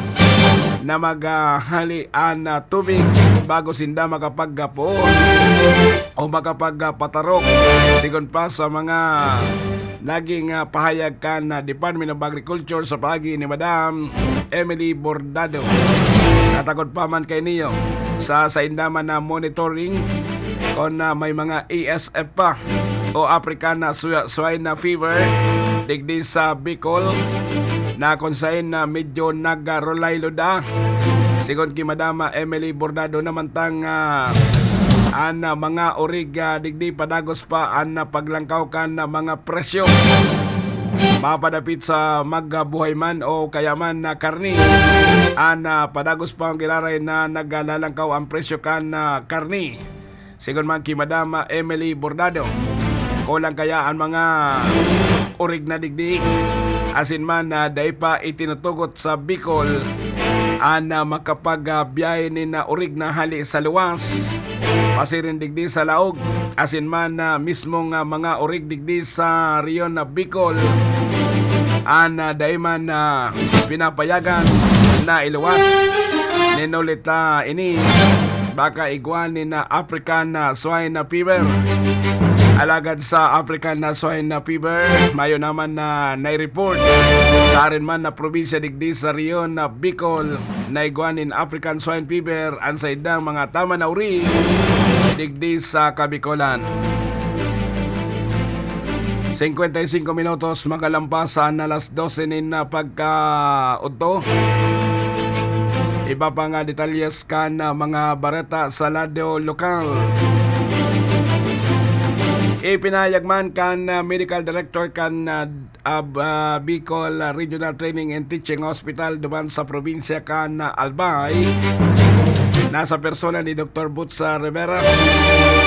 na mag, ah, hali an, ah, tubig bago sinda makapag, ah, poon o makapag, ah, patarok. Sigon pa sa mga naging, ah, pahayag kan, ah, Department of Agriculture sa paagi ni Madam Emily Bordado. Natakod pa man kaini sa sainda man na monitoring kun, ah, may mga A S F pa o African na swi-, swine na fever digdi sa Bicol na kun sain na medyo nag-, ah, rulay-luda. Sigon ki Madam, ah, Emily Bordado naman tang, ah, an, ah, mga orig, ah, digdi padagos pa an, ah, paglangkaw kan, ah, mga presyo. Mapadapit sa magbuhay man o kaya man na karni, an, ah, padagos pa ang giraray na naglalangkaw ang presyo kan, ah, karni. Sigon man ki Madam, ah, Emily Bordado, kulang kaya an mga orig na digdi? Asin man, ah, dai pa itinutugot sa Bicol an, ah, makapag, ah, biyahe nin, ah, orig na hali sa luwas, pasiring digdi sa laog, asin man, ah, mismong, ah, mga orig digdi sa rehiyon na Bicol, an, ah, dai man, ah, pinapayagan na iluwas. Nin huli ta ini, baka igwa nin, ah, African, ah, swine, ah, fever. Alagad sa African, ah, swine, ah, fever, mayo naman na nai-report sa arin man na probinsya digdi sa rehiyon na Bicol na igwa nin African swine fever an saindang mga taman na uri digdi sa Kabikolan. Singkwenta y singko minutos magalampas an alas dose nin, ah, pagkaudto. Iba pa nga detalyes kan, ah, mga bareta sa lado lokal. Ipinahayag man kan, ah, medical director kan, ah, ah, ah, Bicol, ah, Regional Training and Teaching Hospital duman sa probinsya kan, ah, Albay, nasa persona ni Doktor Butsa Rivera.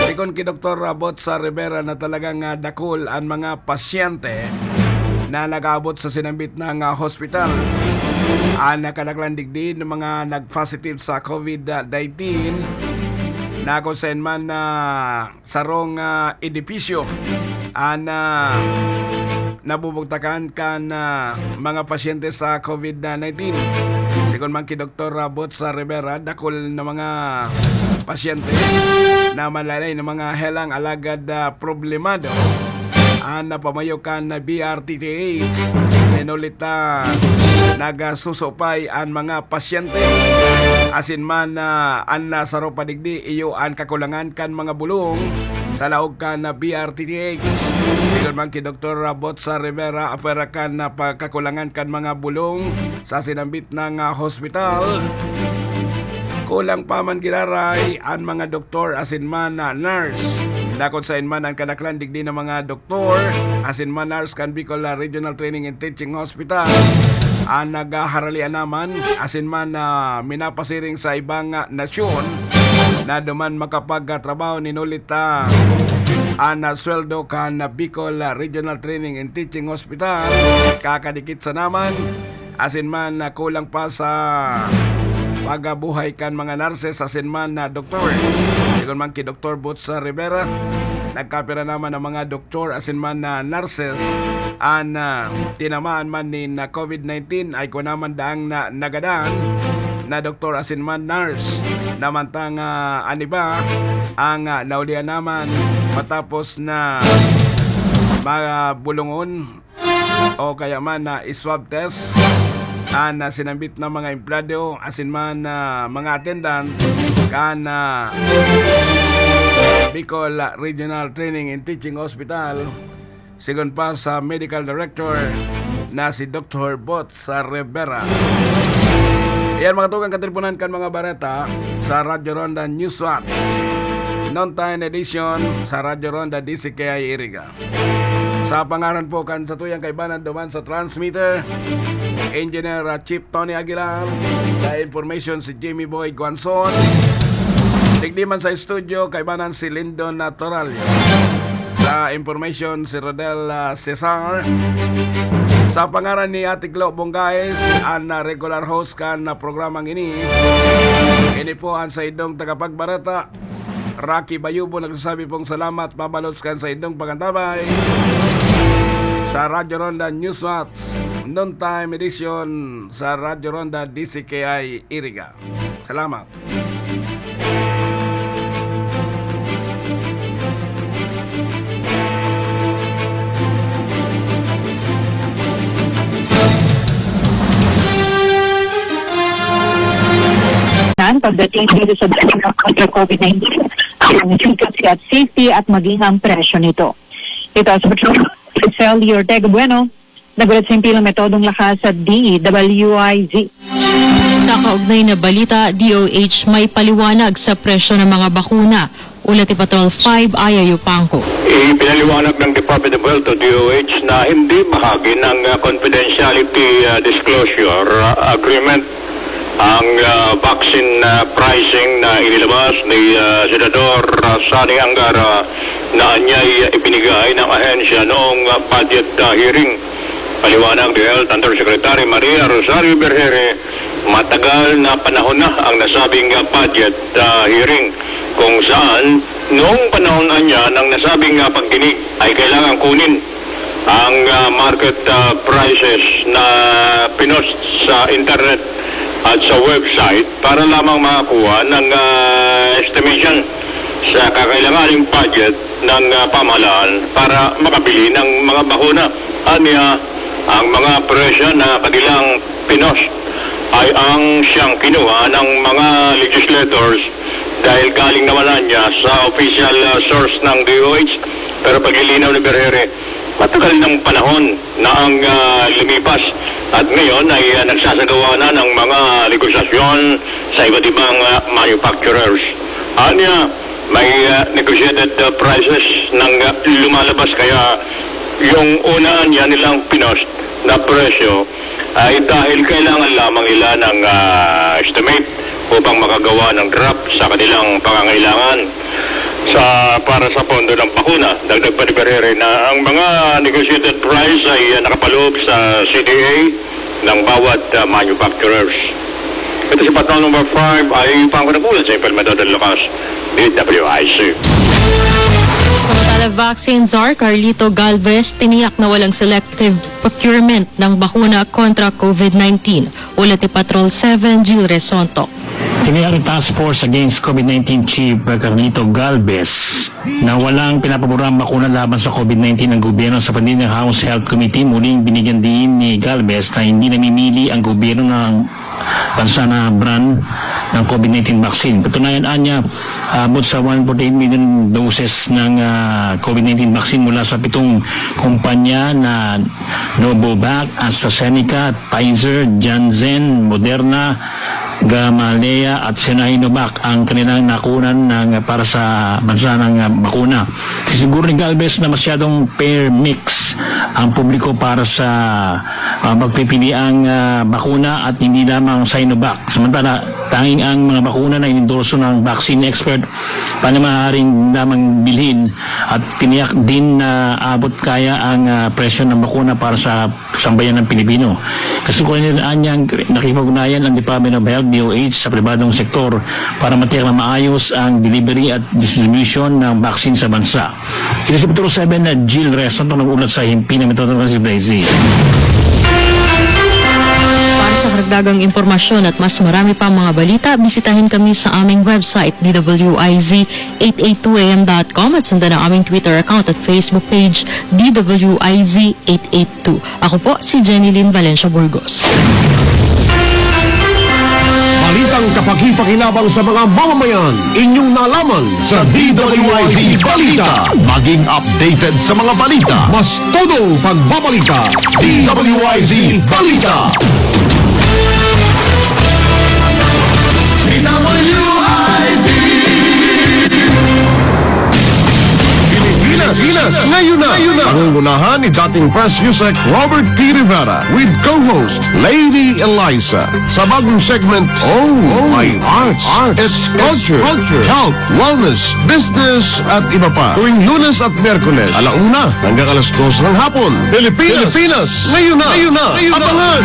Sigon ki Doktor Butsa Rivera na talagang, ah, dakul an mga pasyente na nag-aabot sa sinambit na nga hospital. An nakadaklan digdi ng mga nag-positive sa COVID nineteen na kung saan man na sarong, ah, edipisyo an, ah, nabubugtakan kan, ah, mga pasyente sa COVID nineteen. Sigon man ki Doktor Butsa Rivera, dakul na mga pasyente na malalay na mga helang alagad, ah, problemado an napamayo kan B R T T H. Nin huli ta, nagsusupay an mga pasyente. Asin man, ah, an, ah, saro pa digdi, iyo an kakulangan kan mga bulong sa laog kan, ah, B R T T H. Sigon man ki Doktor Butsa Rivera, apwera kan, ah, pagkakulangan kan mga bulong sa sinambit na nga hospital. Kulang pa man giraray an mga doktor asin man na nurse. Dakot sain man an kadaklan digdi na mga doktor asin man nurse kan Bicol, ah, Regional Training and Teaching Hospital an naghaharalian naman asin man na minapasiring sa ibang, ah, nasyon na duman makapagtrabaho nin huli ta an, ah, sweldo kan, ah, Bicol, ah, Regional Training and Teaching Hospital kakadikit sa naman asin man na kulang pa sa pagbuhay kan mga nurses asin man na doktor. Sigon man ki Doktor Butsa Rivera, nagkapira naman ang mga doktor asin man na nurses an, ah, tinamaan man nin, ah, COVID nineteen ay kuwan naman daang na nagadan na doktor asin man nurse. Namantang, ah, an iba ang, ah, naulian naman matapos na mabulungon o kaya man na swab test an, ah, sinambit na mga empleyado asin man na mga attendant kan, ah, Bicol Regional Training and Teaching Hospital, sigon pa sa Medical Director na si Doktor Butsa Rivera. Iyan mga tugang kateleponan kan mga bareta sa Radyo Ronda News Watch. Noontime edition sa Radyo Ronda D C K I Iriga. Sa pangaran po kan satuyang kaibanan duman sa transmitter, Engineer, ah, Chief Tony Aguilar, sa information si Jimmy Boy Guanzon. Digdi man sa studio, kaibanan si Lindon Naturalio. Sa information si Rodel, ah, Cesar. Sa pangaran ni Ate Glo Bonggaes, an, ah, regular host kan, ah, programang ini. Ini po an saindong tagapagbareta, Rocky Bayubo nagsasabi pong salamat, Papa Lods, kan sa indong pag-antabay sa Radyo Ronda Newswatch Noontime Edition sa Radyo Ronda D C K I Iriga. Salamat. Nan, pagdating dito sa bakuna kontra COVID nineteen, ang efficacy at safety at maging ang presyo nito. Ito sa Patrol, Cecily Ortega Bueno, nagulat sa Impilo Metodong Lakas at D W I Z. Sa kaugnay na balita, D O H may paliwanag sa presyo ng mga bakuna. Ulat ni Patrol five, Aya Yupanco. Ipinaliwanag ng Department of Health o D O H na hindi bahagi ng, ah, confidentiality, ah, disclosure, ah, agreement ang, ah, vaccine, ah, pricing na inilabas ni, ah, Senador, ah, Sonny Angara na anyay ibinigay ng ahensya noong, ah, budget, ah, hearing. Paliwanag ni Health Undersecretary Maria Rosario Bergere, matagal na panahon na ang nasabing, ah, budget, ah, hearing, kung saan noong panahon na niya ng nasabing, ah, pagdinig ay kailangan kunin ang, ah, market, ah, prices na pinost sa internet at sa website para lamang makakuha ng, ah, estimation sa kakailanganing budget ng, ah, pamahalaan para makabili ng mga bakuna. Aniya, ang mga presyo na kanilang pinost ay ang siyang kinuha ng mga legislators dahil galing naman na niya sa official, ah, source ng D O H. Pero paglilinaw ni Berhere, matagal ng panahon na ang, ah, lumipas at ngayon ay, ah, nagsasagawa na ng mga negosasyon sa iba't ibang, ah, manufacturers. Anya, may, ah, negotiated, ah, prices nang, ah, lumalabas, kaya yung una niya nilang pinost na presyo ay dahil kailangan lamang nila ng, ah, estimate upang makagawa ng draft sa kanilang pangangailangan sa, para sa pondo ng bakuna. Dagdag pa ni Berhere na ang mga negotiated price ay, ah, nakapaloob sa C D A ng bawat, ah, manufacturers. Ito si Patrol number five, ay pangkunabulan sa Implementador Lucas, D W I C. Samantala, Vaccine Czar Carlito Galvez tiniyak na walang selective procurement ng bakuna kontra COVID nineteen. Ulat ni Patrol seven, Jill Resonto. Tiniyak ni Task Force Against COVID nineteen Chief Carlito Galvez na walang pinapaboran bakuna laban sa COVID nineteen ang gobyerno sa pagdinig ng House Health Committee. Muling binigyan din ni Galvez na hindi namimili ang gobyerno ng bansa na brand ng COVID nineteen vaccine. Katunayan, anya, abot sa one forty-eight million doses ng, ah, COVID nineteen vaccine mula sa pitong kumpanya na Novavax, AstraZeneca, Pfizer, Janssen, Moderna, Gamaleya at Sinovac ang kanilang nakunan ng, para sa bansa ng, ah, bakuna. Sisiguro ni Galvez na masyadong fair mix ang publiko para sa, ah, pagpipiliang, ah, bakuna at hindi lamang Sinovac. Samantala, tanging ang mga bakuna na inendorso ng vaccine expert pa na maaaring lamang bilhin at tiniyak din na abot kaya ang, ah, presyo ng bakuna para sa sambayan ng Pilipino. Kasukulan nila anyang nakipag-ugnayan ang Department of Health, D O H, sa pribadong sektor para matiyak na maayos ang delivery at distribution ng vaccine sa bansa. Ito si Patrol seven na Jill Reson, itong nag-ulat sa Himpina, may tatanong si Blazy. Para sa karagdagang impormasyon at mas marami pang mga balita, bisitahin kami sa aming website, D W I Z eight eight two A M dot com, at sundan ang aming Twitter account at Facebook page, D W I Z eight eight two. Ako po si Jenny Lynn Valencia Burgos. Balitang kapaki-pakinabang sa mga mamamayan, inyong nalaman sa D W I Z Balita. Maging updated sa mga balita. Mas todo pagbabalita. D W I Z Balita. D W I Z. Pilipinas, Pilipinas, ngayon na. Ngayon na. Pangungunahan ni dating Press Usec Robert T. Rivera with co-host Lady Eliza. Sa bagong segment, Oh, My Arts. Arts. It's culture, culture, health, wellness, business, at iba pa. Tuwing Lunes at Miyerkules, ala una hanggang alas dos ng hapon. Pilipinas, Pilipinas, ngayon na. Ngayon na. Ngayon na. Abangan!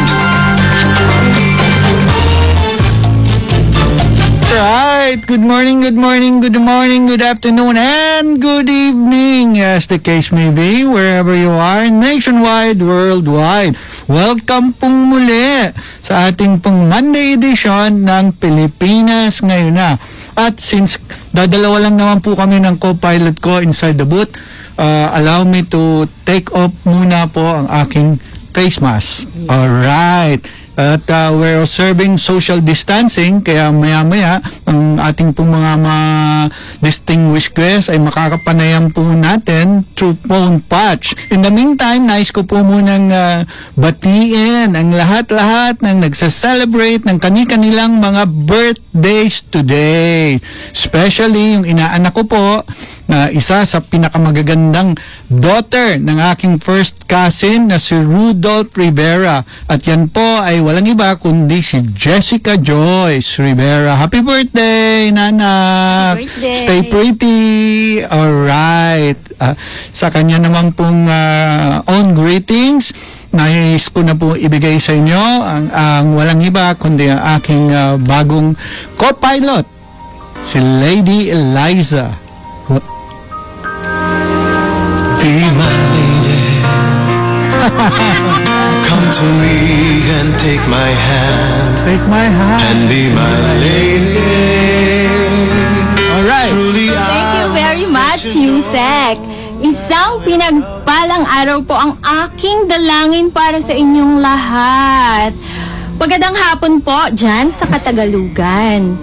Right. Good morning, good morning, good morning, good afternoon, and good evening, as the case may be, wherever you are, nationwide, worldwide. Welcome pong muli sa ating pong Monday edition ng Pilipinas Ngayon Na. At since dadalawa lang naman po kami ng co-pilot ko inside the booth, uh, allow me to take off muna po ang aking face mask. Alright. At uh, we're observing social distancing, kaya maya-maya ang ating pong mga, mga distinguished guests ay makakapanayam po natin through phone patch. In the meantime, nais ko po munang uh, batiin ang lahat-lahat ng nagsa-celebrate ng kani-kanilang mga birthdays today. Especially yung inaanak ko po, na isa sa pinakamagagandang daughter ng aking first cousin na si Rudolph Rivera. At yan po ay walang iba kundi si Jessica Joyce Rivera. Happy birthday, Nana! Happy birthday! Stay pretty! Alright. Ah, sa kanya naman pong ah, own greetings, nais ko na po ibigay sa inyo ang, ang walang iba kundi ang aking ah, bagong co-pilot, si Lady Eliza. Be my lady. Come to me and take my hand. Take my hand. And be my lady. Alright. Truly Thank you very much, Yusek. Isang pinagpalang araw po ang aking dalangin para sa inyong lahat. Magandang hapon po dyan sa Katagalugan.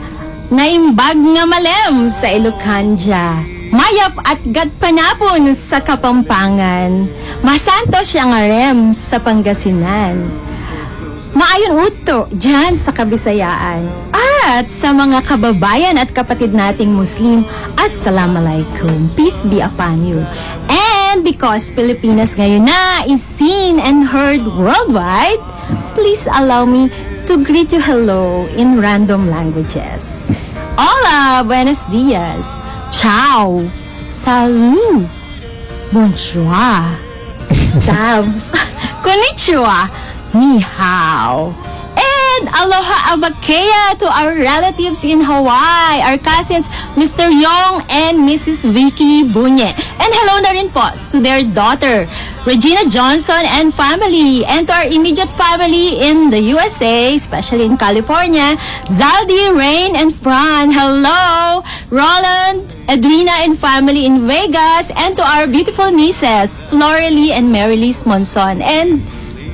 Naimbag nga malem sa Ilocanja. Mayap at gatpanapon sa Kapampangan. Masantos siyang arem sa Pangasinan. Maayon uto dyan sa Kabisayaan. At sa mga kababayan at kapatid nating Muslim, Assalamualaikum. Peace be upon you. And because Pilipinas ngayon na is seen and heard worldwide, please allow me to greet you hello in random languages. Hola, buenos dias. Ciao. Salut. Bonjour. Sab. Konnichiwa. Ni hao. And aloha abakeya to our relatives in Hawaii, our cousins, Mister Yong and Missus Vicky Bunye. And hello na rin po to their daughter, Regina Johnson and family, and to our immediate family in the U S A, especially in California, Zaldi, Rain, and Fran. Hello, Roland, Edwina, and family in Vegas, and to our beautiful nieces, Florelie and Marilis Monson, and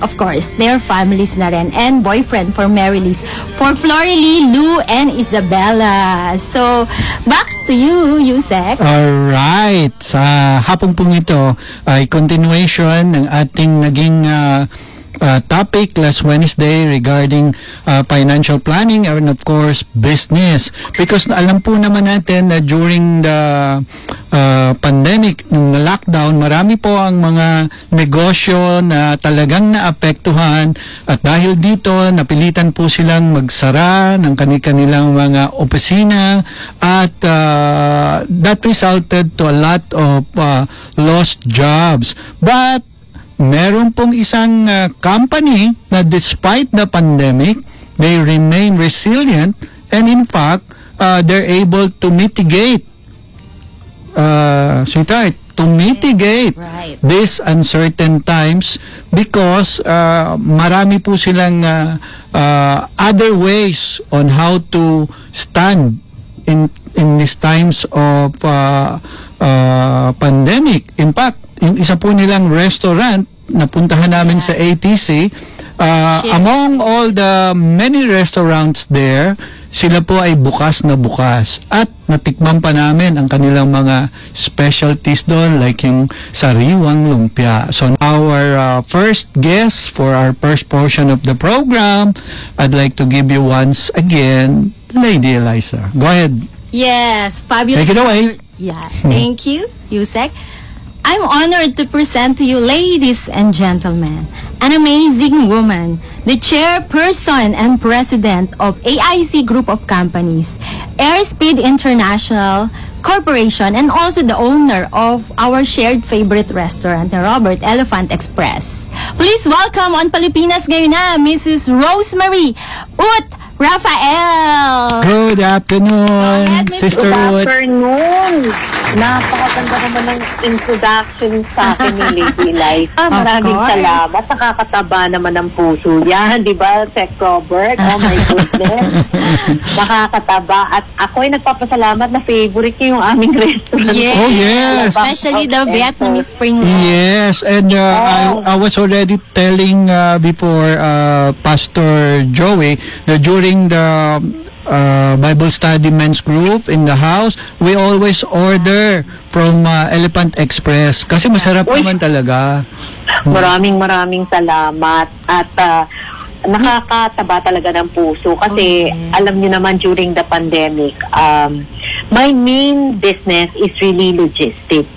of course, their families na rin, and boyfriend for Marilis, for Florelie, Lou, and Isabella. So, back to you, Yusek. Alright. Sa hapong pong ito ay continuation ng ating naging ah, ah, topic last Wednesday regarding ah, financial planning and of course business. Because alam po naman natin na during the ah, pandemic, nung na-lockdown, marami po ang mga negosyo na talagang naapektuhan at dahil dito, napilitan po silang magsara ng kani-kanilang mga opisina at ah, that resulted to a lot of ah, lost jobs. But meron pong isang ah, company na despite the pandemic, they remain resilient and in fact, ah, they're able to mitigate uh, sweetheart, to mitigate Right. these uncertain times because uh, marami po silang uh, uh, other ways on how to stand in in these times of uh, uh, pandemic. In fact, yung isa po nilang restaurant napuntahan namin sa A T C, uh, Shit. Among all the many restaurants there, sila po ay bukas na bukas at natikman pa namin ang kanilang mga specialties doon, like yung sariwang lumpia. So our uh, first guest for our first portion of the program, I'd like to give you once again, Lady Eliza. Go ahead. Yes, fabulous. Take it away. Yeah, thank you, Yusek. I'm honored to present to you, ladies and gentlemen, an amazing woman, the chairperson and president of A I C Group of Companies, Airspeed International Corporation, and also the owner of our shared favorite restaurant, the Robert Elephant Express. Please welcome on Pilipinas Ngayon Na, Missus Rosemary Ut Rafael. Good afternoon, Go ahead, Miss Sister Good Ruth. Afternoon. Napakaganda naman ng introduction sa akin ni Lady Liza. Of Maraming course. Salamat. Nakakataba naman ng puso yan. Di ba, Sec Robert? Oh my goodness. Nakakataba. At ako'y nagpapasalamat na favorite niyo yung aming restaurant. Yes. Oh, yes. Especially the Vietnamese spring roll. Yes. And uh, I, Oh. I was already telling uh, before uh, Pastor Joey that during the uh, Bible study men's group in the house, we always order from uh, Elephant Express kasi masarap Uy. Naman talaga. Maraming maraming salamat at ah, nakakataba talaga ng puso kasi Okay. Alam niyo naman during the pandemic, um, my main business is really logistics.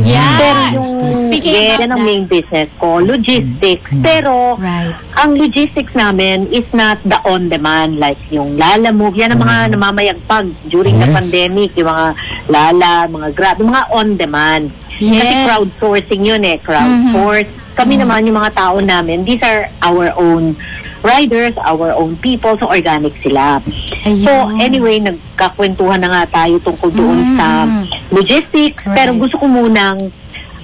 Yeah. Pero yung, Speaking yeah, about yan ang that. Main business ko, logistics. Mm. Pero Right. Ang logistics namin is not the on-demand, like yung Lalamove. Yan ang mga Mm. namamayagpag during the Yes. pandemic, yung mga Lala, mga Grab, yung mga on-demand. Kasi Yes. crowdsourcing yun eh, crowdsource. Mm-hmm. Kami Mm. naman, yung mga tao namin, these are our own riders, our own people, so organic sila. Ayun. So anyway, nagkakwentuhan na nga tayo tungkol doon Mm, sa mm. Logistics, pero Right. gusto ko munang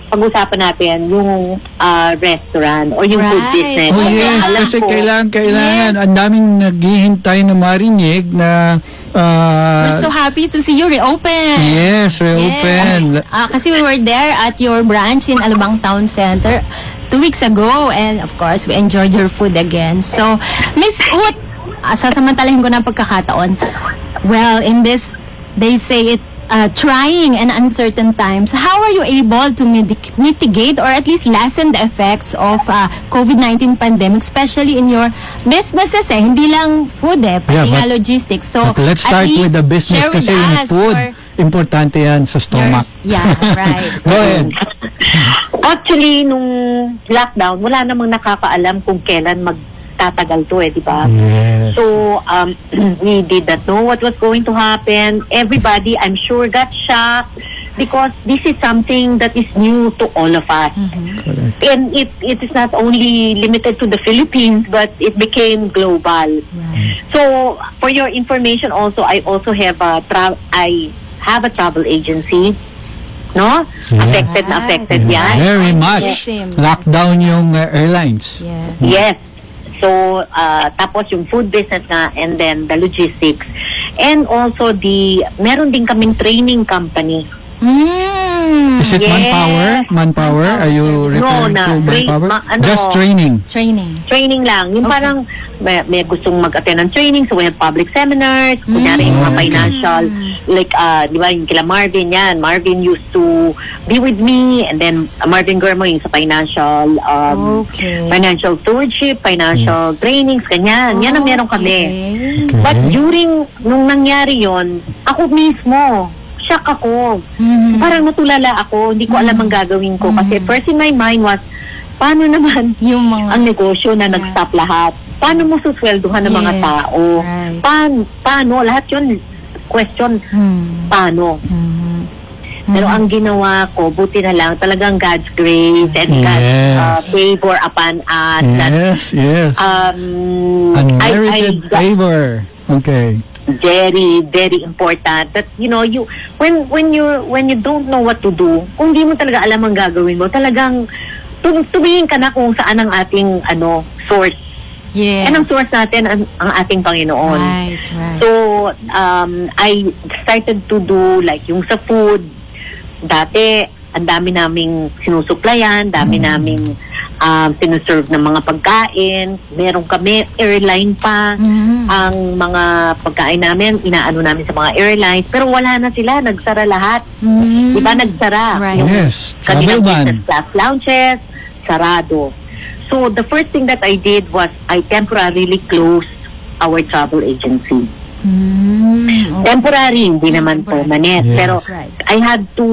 pag-usapan natin yung ah, restaurant o yung food Right. business. Oh, Kasi yes, alam kasi ko, kailangan, kailangan. Yes. Ang daming naghihintay na marinig na, ah, We're so happy to see you reopen. Yes, reopen. Yes. Ah, kasi we were there at your branch in Alabang Town Center two weeks ago. And of course, we enjoyed your food again. So, Miss Ut, ah, sasamantalahin ko na ang pagkakataon. Well, in this, they say it, uh, trying and uncertain times. How are you able to mitig- mitigate or at least lessen the effects of uh, COVID nineteen pandemic, especially in your businesses eh? Hindi lang food eh, pati Yeah, nga but, logistics. So, but let's at start with least the business share with kasi yung us food, your importante yan sa stomach. Yours. Yeah, right. Go ahead. Actually, nung lockdown, wala namang nakakaalam kung kailan magtatagal to eh, di ba? Yes. So, um, we did not know what was going to happen. Everybody, I'm sure, got shocked because this is something that is new to all of us. Mm-hmm. Correct. And it, it is not only limited to the Philippines, but it became global. Right. So, for your information also, I also have a tra- I have a travel agency. No? Yes. Affected na affected Right. yan. Very much. Yes. Lockdown yung uh, airlines. Yes. Yes. So, ah, tapos yung food business nga, and then the logistics. And also the, meron din kaming training company. Mm. Is it Yes. manpower? Manpower? Are you Manpower services. No, referring na, to tra- manpower? ma- ano, Just training. Training. Training lang. Yung Okay. parang may, may gustong mag-attend ng training, so we have public seminars, kunyari yung mga Mm. financial, Mm. like, ah, di ba, yung kila Marvin yan. Marvin used to be with me, and then uh, Marvin Guermo yung sa financial, um, Okay. financial stewardship, financial Yes. trainings, ganyan. Yan ang meron kami. Okay. Okay. But during, nung nangyari yon, ako mismo, shock ako. Mhm. Parang natulala ako, hindi ko alam Mhm. ang gagawin ko. Kasi Mhm. first in my mind was, paano naman Yung mga ang negosyo na Yeah. nag-stop lahat? Paano mo suswelduhan ng mga Yes, tao? right. Pan-, paano? Lahat yun, question, Hmm. paano? Mhm. Pero Mhm. ang ginawa ko, buti na lang, talagang God's grace and God's, Yes. uh, favor upon us that, Yes, yes. um, I, I Unmerited got favor. Okay. very, very important that, you know, you, when, when you, when you don't know what to do, kung di mo talaga alam ang gagawin mo, talagang tum-, tumingin ka na kung saan ang ating, ano, source. Yes. And ang source natin, ang, ang ating Panginoon. Right, right. So, um, I started to do, like, yung sa food, dati, ang dami naming sinusuplayan, dami Mm. naming, um, sinuserve ng mga pagkain. Meron kami, airline pa. Mm. Ang mga pagkain namin, inaano namin sa mga airlines. Pero wala na sila, nagsara lahat. Mm. Di ba, nagsara? Right. Yung Yes, kanilang travel ban. business class lounges, sarado. So, the first thing that I did was I temporarily closed our travel agency. Mm, okay. Temporary, hindi Mm, naman temporary. permanent. Yes. Pero That's right. I had to,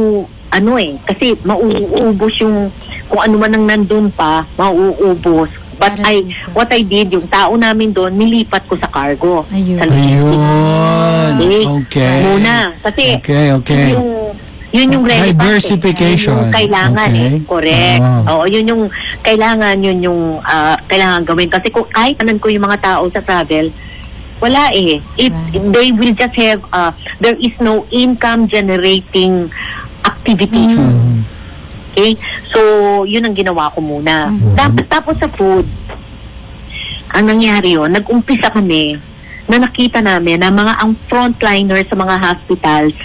ano eh, kasi mauubos yung, kung ano man ang nandun pa, mauubos. But Para I, dun sa what I did, yung tao namin doon, nilipat ko sa cargo. Ayun. Sa logistics. Ayun. Okay. Okay. Muna. Kasi Okay, okay. yung, yun yung relevant eh. Diversification. Yun yung kailangan eh. Okay. Correct. Oo. Oo, yun yung kailangan, yun yung ah, kailangan gawin. Kasi kung kahit anan ko yung mga tao sa travel, Wala eh. It, Right. they will just have, uh, there is no income generating activity. Mm. Mm. Okay? So, yun ang ginawa ko muna. Mhm. Tap-, tapos sa food, ang nangyari yun, nag-umpisa kami na nakita namin na mga ang frontliner sa mga hospitals,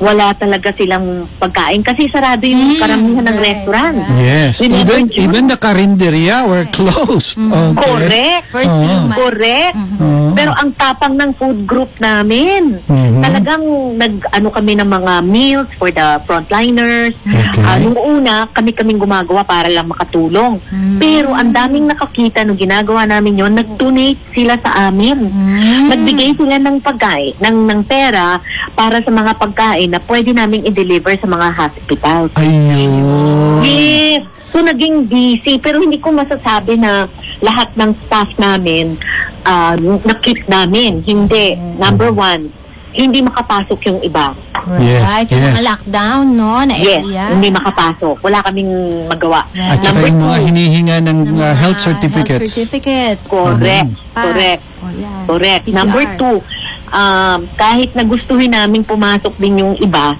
wala talaga silang pagkain kasi sarado yung Mm, karamihan ng right, restaurant. right. Yes. We never Even, knew. even the karinderya were Right. closed. Mm. Okay. Correct. First Oo. few months. Correct. Mhm. Oo. Pero ang tapang ng food group namin, Mhm. talagang nag-ano kami ng mga meals for the frontliners. Okay. Ah, nung una, kami-kaming gumagawa para lang makatulong. Mm. Pero ang daming nakakita nung ginagawa namin yon, nag-donate sila sa amin. Mm. Nagbigay sila ng pagkain, ng, ng pera para sa mga pagkain na pwede naming i-deliver sa mga hospital. Ayun. Yes. So, naging busy. Pero hindi ko masasabi na lahat ng staff namin, ah, na-keep namin. Hindi. Mm. Number one, hindi makapasok yung iba. Yes, Right. Yung mga yes. lockdown, no, na Yes, area. hindi makapasok. Wala kaming magawa. Right. At saka Number yung mga two. hinihinga ng, Ng uh, health mga health certificates. certificate. Correct, Mhm. Pass. correct, Oh, yan. correct. P C R. Number two, um, kahit na gustuhin naming pumasok din yung iba,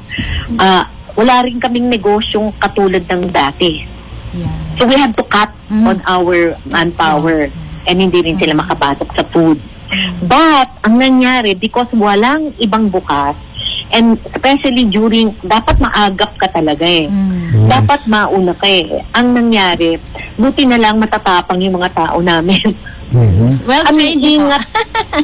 ah, wala rin kaming negosyong katulad ng dati. Yeah. So we have to cut Mm. on our manpower Yes, yes. and hindi rin sila Mm. makapasok sa food. Mm. But, ang nangyari, because walang ibang bukas, and especially during, dapat maagap ka talaga eh. Mm. Yes. Dapat mauna ka eh. Ang nangyari, buti na lang matatapang yung mga tao namin. Mhm. Well Ang trained niyo po. ingat.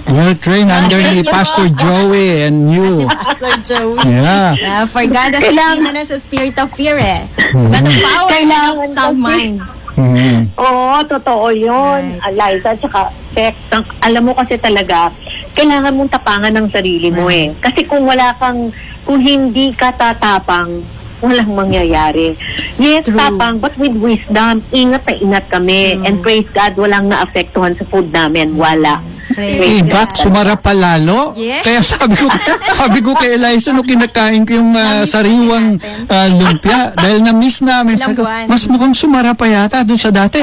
Well trained under ni Thank you po. Pastor Joey and you. Pastor Joey. Yeah. Yeah, for God has Kailangan given us a spirit of fear eh. Mhm. But the power Kailangan of sound kasi mind. Mhm. Oo, totoo yun. Right. Liza, tsaka Sex, ang, alam mo kasi talaga, kailangan mong tapangan ang sarili mo Right. eh. Kasi kung wala kang, kung hindi ka tatapang, walang mangyayari. Yes, True. tapang, but with wisdom, ingat na ingat kami. True. And praise God, walang naapektuhan sa food namin. Wala. Praise In fact, God. sumarap pa lalo. Yes. Kaya sabi ko, sabi ko kay Eliza, nung kinakain ko yung, ah, Namiss kasi sariwang, natin. ah, lumpia, dahil na-miss namin, Ilang sabi ko, buwan. "Mas mukhang sumarap pa yata doon sa dati."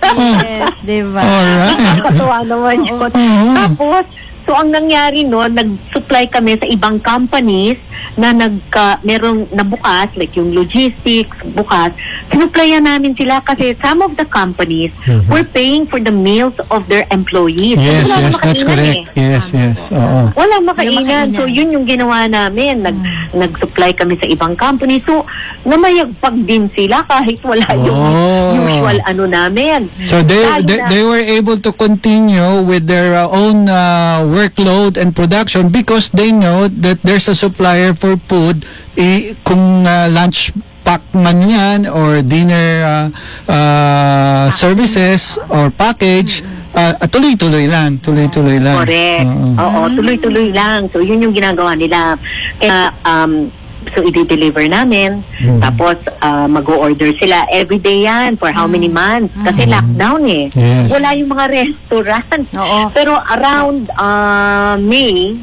Oh. Yes, di ba? Alright. Nakakatuwa naman yun. Oo. Oo. Tapos, so ang nangyari nun, nag-supply kami sa ibang companies na nagka-, merong nabukas, like yung logistics, bukas. Sinupplyan namin sila kasi some of the companies Mhm. were paying for the meals of their employees. Kasi Yes, wala yes, namang that's makainan correct. eh. Yes, Tama yes. po. Oo. Walang Walang makainan. makainan. So, yun yung ginawa namin. Nag-, Mm. nag-supply kami sa ibang company. So, namayagpag din sila kahit wala yung Oh. usual ano namin. So, they, Lalo they, na they were able to continue with their, uh, own, uh, workload and production because they know that there's a supplier for food, eh, kung, uh, lunch pack man yan or dinner, uh, uh, services or package, uh, tuloy-tuloy lang, tuloy-tuloy lang. Correct. Oo. Oo, Mm. tuloy-tuloy lang. So, yun yung ginagawa nila. Kaya, um, so, i-deliver namin. Mm. Tapos, uh, mag-o-order sila. Everyday yan. For how many Mm. months? Kasi Mm. lockdown eh. Yes. Wala yung mga restaurant. Oo. Pero around, uh, May,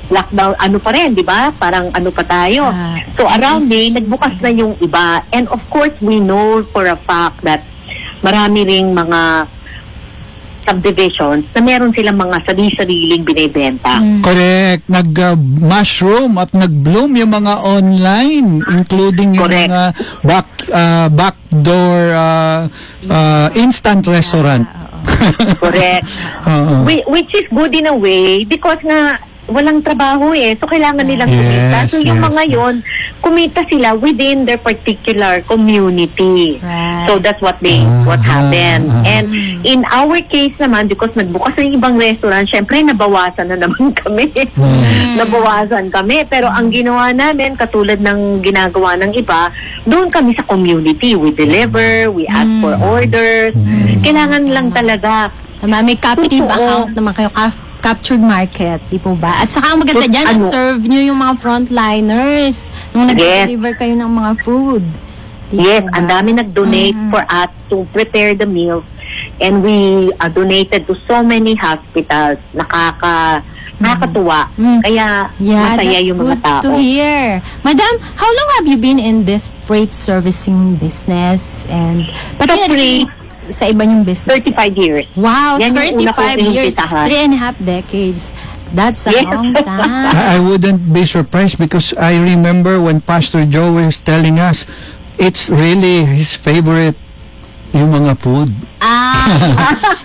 lockdown, ano pa rin, di ba? Parang ano pa tayo. Ah, So, around May, nagbukas na yung iba. And of course, we know for a fact that marami ring mga subdivisions na meron silang mga sarili-sariling binebenta. Mm. Correct. Nag, uh, mushroom at nag-bloom yung mga online, including yung Correct. mga back, uh, backdoor, uh, uh, instant restaurant. Yeah, oo. Correct. Oo. Whi-, which is good in a way because nga walang trabaho eh. So, kailangan nilang Yes, kumita. So, yung yes, mga yes. yon, kumita sila within their particular community. Right. So, that's what they, what Aha, happened. aha. And Mm. in our case naman, because nagbukas ang ibang restaurant, syempre, nabawasan na naman kami. Mm. Nabawasan kami. Pero ang ginawa namin, katulad ng ginagawa ng iba, doon kami sa community. We deliver, we ask for Mm. orders. Mm. Kailangan lang talaga Tama, may captive Totoo. account naman kayo, ca-, captured market, di po ba? At saka ang maganda Tut-, dyan, ano? na-serve nyo yung mga frontliners nung Yes. nag-deliver kayo ng mga food. Di Yes, po ba? ang dami nag-donate Mm. for us to prepare the meals. And we, uh, donated to so many hospitals. Nakaka-, Mm. nakakatuwa. Mm. Kaya Yeah, masaya that's yung mga good to tao. hear. Madam, how long have you been in this freight servicing business? And pati Sa na rin freight, sa iba niyong businesses? Thirty-five years. Wow, Yan yung una kong thirty-five years. inumpisahan. Three and a half decades. That's a Yes. long time. I, I wouldn't be surprised because I remember when Pastor Joey was telling us, it's really his favorite yung mga food. Ah,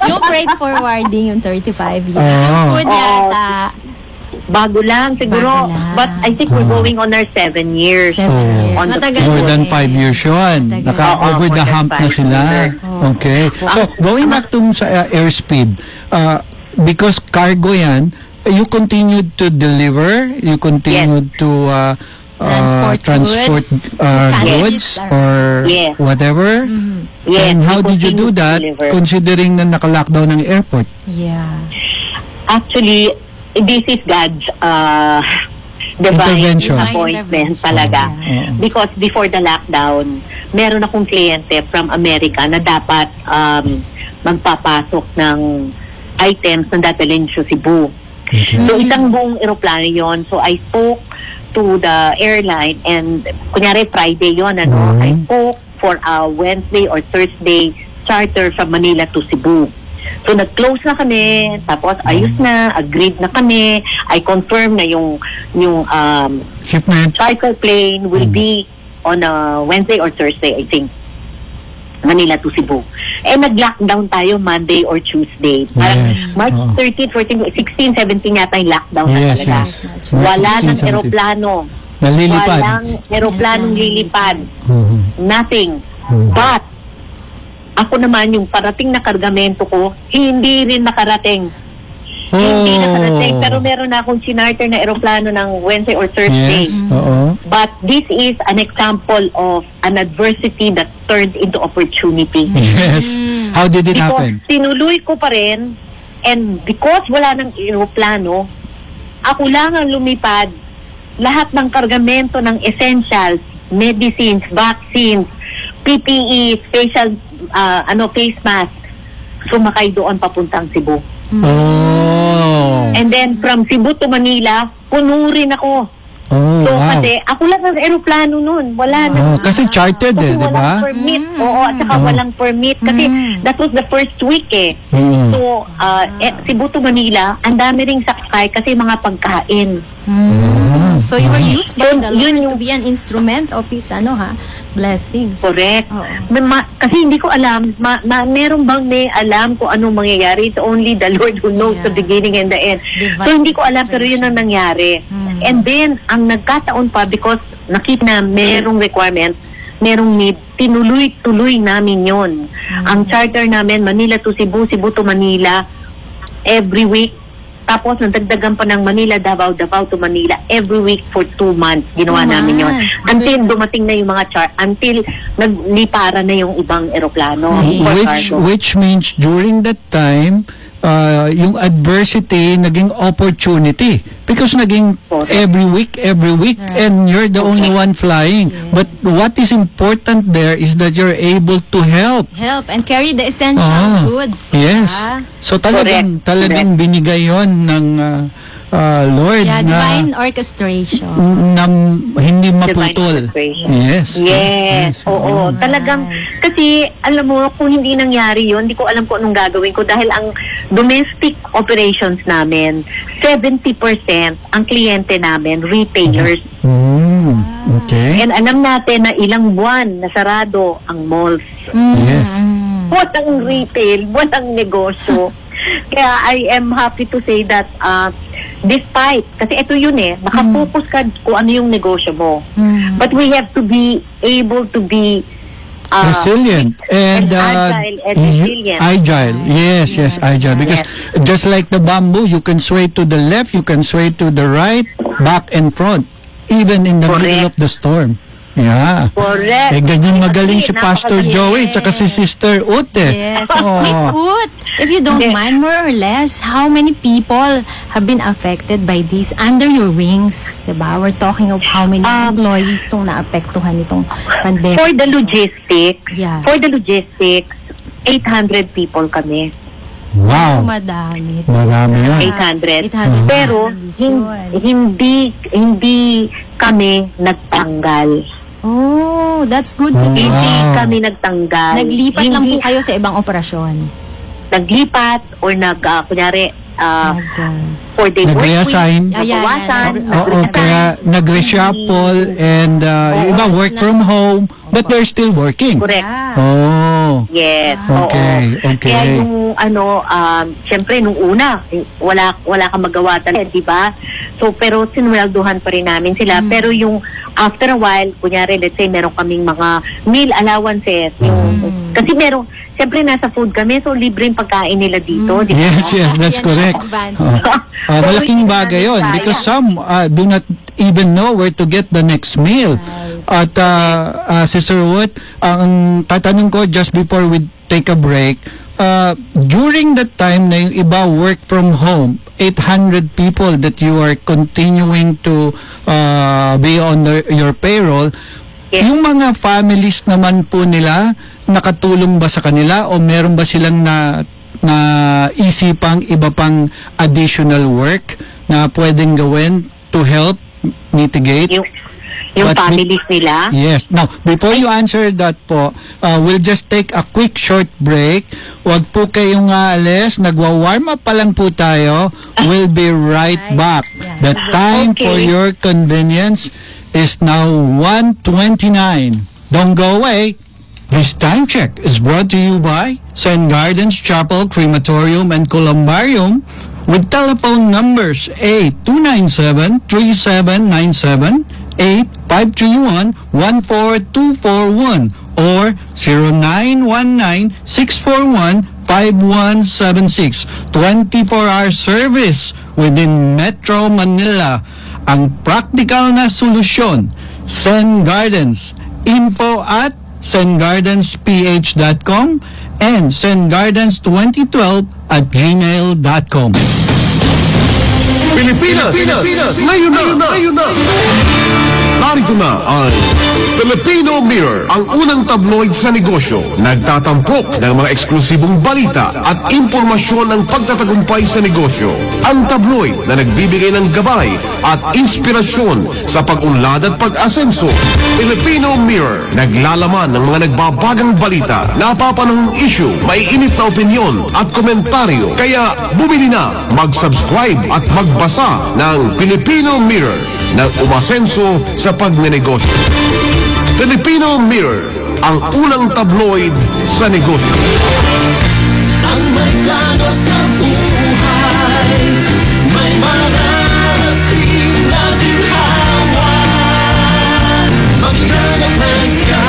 yung, yung freight forwarding, yung thirty-five years. Yung Ah. food Oo. yata. Bago lang, siguro. Bago lang. But I think we're Ah. going on our seven years. Seven Oh. years. On the Matagal More than na eh. five years yun. Matagal. Naka Oo, over more the than hump na five sila. years. Oo. Okay. So, Ang, going ang back to sa uh, airspeed, uh, because cargo yan, you continued to deliver, you continued Yes. to uh, uh, Transport transport goods, uh, carriage goods or or Yes. whatever? Mhm. Yes, And how we did you do continue to that deliver. considering na naka-lockdown ang airport? Yeah. Actually, this is God's uh, divine Intervention. Divine appointment intervention. talaga. Oo. Because before the lockdown, meron akong kliyente from America na dapat um, magpapasok ng items na dadalhin sa Cebu. Okay. So, Mm. isang buong eroplano yon. So, I spoke to the airline and, kunyari, Friday yon, ano? Mm. I spoke for a Wednesday or Thursday charter from Manila to Cebu. So, nag-close na kami, tapos ayos Mm. na, agreed na kami, I confirm na yung, yung um, Shipment. charter plane will Mm. be on a Wednesday or Thursday, I think. Manila to Cebu. Eh, nag-lockdown tayo Monday or Tuesday. Parang Yes, March oo. thirteen, fourteen, sixteen, seventeen yata yung lockdown na Yes, talaga. yes. March Wala sixteen, nang seventeen. eroplano. Nalilipad. Walang eroplanong Eroplano. lilipad. Mhm. Nothing. Mhm. But, ako naman, yung parating na kargamento ko, hindi rin nakarating. Hindi Oh. nakarating, pero meron na akong chinarter na eroplano ng Wednesday or Thursday. Yes, oo. But this is an example of an adversity that turned into opportunity. Yes. Mm. How did it Because happen? tinuloy ko pa rin, and because wala nang eroplano, ako lang ang lumipad, lahat ng kargamento ng essentials, medicines, vaccines, P P E, facial, ah, ano, face mask, sumakay doon papuntang Cebu. Mm. Oh. And then from Cebu to Manila, puno rin ako. Oh, So, wow. kasi ako lang ang eroplano nun. Wala na. Oh, kasi chartered Kasi eh, di walang ba? permit. Mm. Oo, at saka Mm. walang permit. Kasi Mm. that was the first week eh. Mm. So, ah, eh, Cebu to Manila, ang dami ring sakay kasi mga pagkain. Mm. Mm. So, you were Mm. used by So, the yun Lord to yung be an instrument of His, ano ha, blessings. Correct. Oo. May ma-, kasi hindi ko alam, ma-, ma-, meron bang may alam kung anong mangyayari? It's only the Lord who knows the Yeah. beginning and the end. Divine So, hindi ko alam, pero yun ang orchestration. nangyari. Mm. And then, ang nagkataon pa, because nakita na merong requirement, merong need, tinuloy-tuloy namin yun. Mm. Ang charter namin, Manila to Cebu, Cebu to Manila, every week. Tapos, nadagdagan pa ng Manila, Davao, Davao to Manila, every week for two months. Ginawa Two namin yun. months. Until Good. dumating na yung mga char-, until nagliparan na yung ibang eroplano Nice. for Which, cargo. which means during that time, ah, yung adversity naging opportunity. Because naging Correct. every week, every week, Right. and you're the only Correct. one flying. Yes. But what is important there is that you're able to help. Help and carry the essential Ah, goods, yes. ah. So talagang, Correct. talagang Correct. binigay yon ng ah, ah, Lord Yeah, na divine orchestration. ng hindi Divine maputol. orchestration. Yes, Yes, yes, oo. yes. Talagang, Right. kasi, alam mo, kung hindi nangyari yun, hindi ko alam kung anong gagawin ko dahil ang domestic operations namin, seventy percent ang kliyente namin, retailers. Mm, okay. And alam natin na ilang buwan na sarado ang malls. Mm, Yes. mm. Walang retail, walang negosyo. Kaya I am happy to say that, ah, despite, kasi ito yun eh, nakafocus ka kung ano yung negosyo mo. Mm. But we have to be able to be, ah, Resilient and, and uh, agile and you- resilient. agile. Yes, yes, Yes. agile. Because Yes. just like the bamboo, you can sway to the left, you can sway to the right, back and front, even in the middle Correct. of the storm. Yeah. Correct. Eh, ganyan magaling si Kasi Pastor napakagaling. Joey tsaka si Yes. Sister Ut eh. Yes. Oh. Miss Ut, if you don't Yes. mind, more or less, how many people have been affected by this under your wings? Diba? We're talking of how many Um, employees tong naapektuhan nitong pandemic. For the logistics, Yeah. for the logistics, eight hundred people kami. Wow. Madami. Marami yan. Eight hundred. Eight hundred Pero, Island. hin-, hindi, hindi kami nagtanggal. Oh, that's good to know. Hindi Wow. kami nagtanggal. Naglipat lang Hindi po kayo sa ibang operasyon. Naglipat or nag, ah, kunyari, ah, Nag, ah, four-day work week, Nag-reassign. Ayan, nabawasan, ayan. Oo, nag-reassign. Kaya nag-reshuffle and, ah, yung iba Oo, work na- from home, but they're still working. Correct. Ah. Oh. Yes, Okay, oo. okay. Kaya yung ano, um, syempre nung una, wala, wala kang magawa talaga, di ba? So, pero sinweldohan pa rin namin sila. Mm. Pero yung after a while, kunyari, let's say, meron kaming mga meal allowances. Yung, Mm. kasi meron, syempre nasa food kami, so libre yung pagkain nila dito, Mm. di ba? Yes, yes, that's Yan ang correct. advantage. Oh. Ah, So, malaking hindi bagay namin yon kaya. because some, ah, do not even know where to get the next meal. Right. At, ah, ah, Sister Ruth, ang tatanong ko just before we take a break, ah, during that time na yung iba work from home, eight hundred people that you are continuing to, ah, be on their, your payroll, Yes. yung mga families naman po nila, nakatulong ba sa kanila o meron ba silang na, naisipang iba pang additional work na pwedeng gawin to help mitigate? Yung, yung But be- families nila? Yes. Now, before you answer that po, uh, we'll just take a quick short break. Huwag po kayong aalis. Nagwa-warm up pa lang po tayo. We'll be right Right. back. Yeah. The time for Okay. your convenience is now one twenty-nine. Don't go away. This time check is brought to you by Saint Gardens Chapel Crematorium and Columbarium with telephone numbers eight two nine seven three seven nine seven, eight five three one one four two four one, or zero nine one nine six four one five one seven six. Twenty-four hour service within Metro Manila. Ang praktikal na solusyon, Sen Gardens. Info at sen gardens p h dot com and sen gardens twenty twelve at gmail dot com. Pilipinas, Pilipinas, ngayon na, ngayon na. Narito na ang Filipino Mirror, ang unang tabloid sa negosyo. Nagtatampok ng mga eksklusibong balita at impormasyon ng pagtatagumpay sa negosyo. Ang tabloid na nagbibigay ng gabay at inspirasyon sa pag-unlad at pag-asenso. Filipino Mirror, naglalaman ng mga nagbabagang balita, napapanahong issue, maiinit na opinyon at komentaryo. Kaya bumili na, mag-subscribe at magbasa ng Filipino Mirror na umasenso sa pagnenegosyo. Filipino Mirror, ang unang tabloid sa negosyo. Ang may plano sa buhay, may mararating na ginhawa. Mag-eternal plans ka.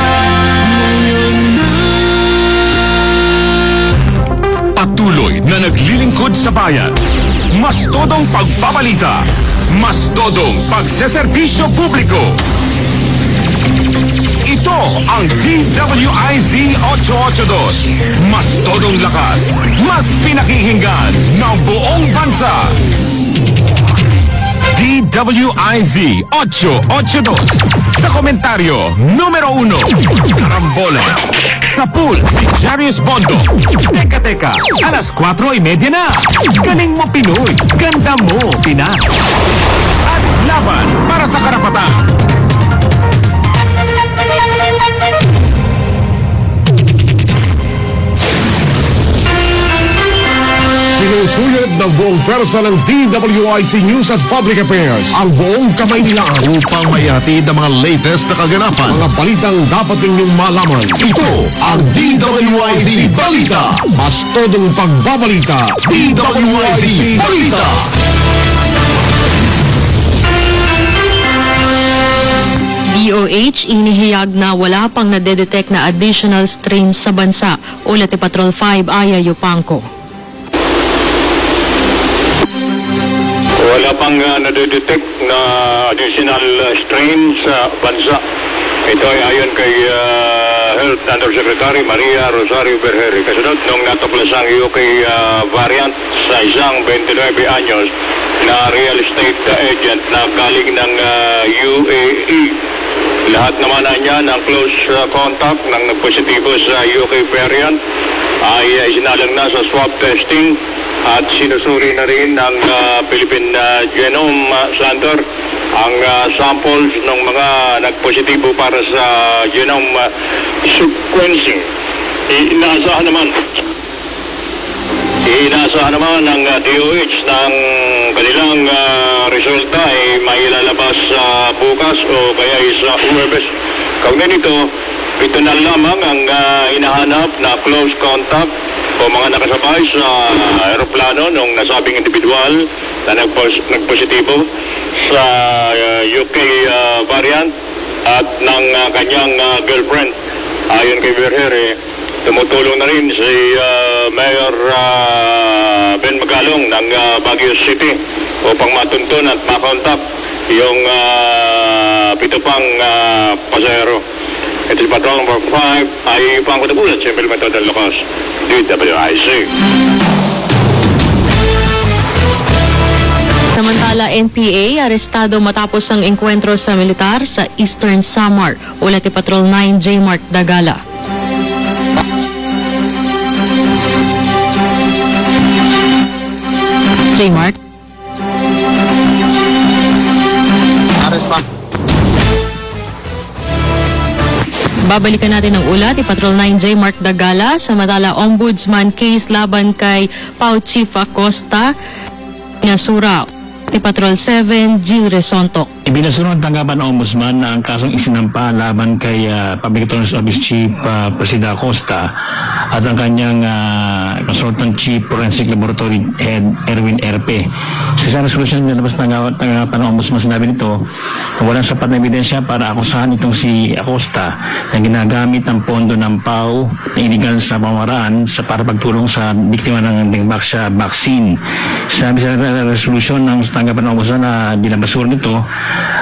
Patuloy na naglilingkod sa bayan. Mas todong pagbabalita. Mas todong pagseserbisyo publiko. Ito ang D W I Z ocho ocho dos. Mas todong lakas, mas pinakikinggan ng buong bansa. D W I Z ocho ocho dos. Sa komentaryo, numero uno, karambola. Sa pool, si Jarius Bondo. Teka, teka, alas kwatro y media na. Galing mo, Pinoy. Ganda mo, Pinas. At laban para sa karapatan. Sinusuyod ng buong pwersa ng D W I Z News at Public Affairs ang buong Kamaynilaan upang maihatid ang mga latest na kaganapan, mga balitang dapat ninyong malaman. Ito ang D W I Z Balita. Mas todong pagbabalita, D W I Z Balita. D O H, inihayag na wala pang nadedetect na additional strains sa bansa. Ulat ni Patrol five, Aya Yupangco. Wala pang, ah, nadedetect na additional, ah, strain sa bansa. Ito ay ayon kay, ah, Health Undersecretary Maria Rosario Vergeire. Kasunod nung natuklasang U K, ah, variant sa isang twenty-nine anyos na real estate, ah, agent na galing ng, ah, U A E. Lahat naman na niya ng close, ah, contact ng nagpositibo sa U K variant ay, ah, isinalang na sa swab testing at sinusuri na rin ng, ah, Philippine, ah, Genome, ah, Center. Ang, ah, samples ng mga nagpositibo para sa genome, ah, sequencing, inaasahan naman, inaasahan naman ng, ah, D O H na ang kanilang, ah, resulta ay mailalabas, ah, bukas o kaya ay sa Huwebes. Kaugnay nito, pito na lamang ang, ah, hinahanap na close contact o mga nakasabay sa eroplano nung nasabing individual na nagpos-, nagpositibo sa, ah, U K, ah, variant at ng, ah, kanyang, ah, girlfriend. Ayon kay Vergere, tumutulong na rin si, ah, Mayor, ah, Ben Magalong ng, ah, Baguio City upang matunton at makontak yung, ah, pito pang, ah, pasahero. Ito si Patrol number five, ay pangkutabulan, siyempre may total lakas. D W I Z. Samantala, N P A, arestado matapos ang engkwentro sa militar sa Eastern Samar. Ulat ni Patrol nine, J Mark Dagala. J Mark? Ares pa. Babalikan natin ang ulat ni Patrol nine J Mark Dagala. Samantala, Ombudsman case laban kay Pau Chief Acosta, nasura ni Patrol seven, Gil Resontok. Ibinasura ng tanggapan ng Ombudsman na ang kasong isinampa laban kay, ah, Public Attorney's Office Chief, ah, Presida Acosta at ang kanyang, ah, Consultant Chief Forensic Laboratory Head Erwin Erpe. Sa isang resolusyon na nilabas ng tanggapan ng Ombudsman, sinabi nito na walang sapat na ebidensya para akusahan itong si Acosta na ginagamit ang pondo ng Pau na iligal sa pamamaraan sa para pagtulong sa biktima ng Dengvaxia vaccine. Sabi sa re-, resolusyon ng tanggapan ng Ombudsman na binabasura nito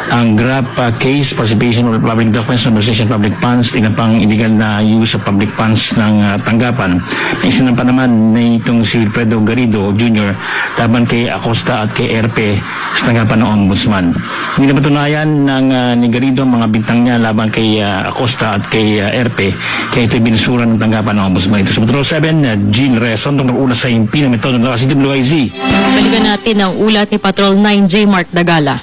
ang graft, ah, case, falsification of public documents, conversation public funds, ilan pang illegal na use of public funds ng, ah, tanggapan. Isinampa naman nitong si Wilfredo Garrido Junior laban kay Acosta at kay Erpe sa tanggapan ng Ombudsman. Hindi napatunayan ng, ah, ni Garrido ang mga bintang niya laban kay, ah, Acosta at kay, ah, Erpe, kaya ito binasura ng tanggapan ng Ombudsman. Ito sa Patrol seven, ah, Gil Reson, itong nag-ulat sa Impina, Metro, Nueva Ecija, D W I Z. Balikan natin ang ulat ni Patrol nine J Mark Dagala.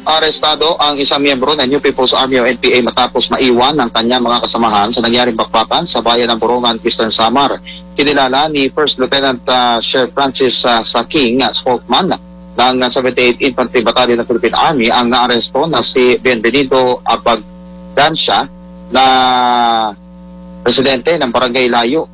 Arestado ang isang miyembro ng New People's Army o N P A matapos maiwan ang kanyang mga kasamahan sa nangyaring bakbakan sa bayan ng Borongan, Eastern Samar. Kinilala ni First Lieutenant, ah, Sir Francis, ah, Saking, ah, spokesman ng, ah, seventy-eight Infantry Battalion ng Philippine Army ang naaresto na si Bienvenido Abagancia na residente ng Barangay Layo,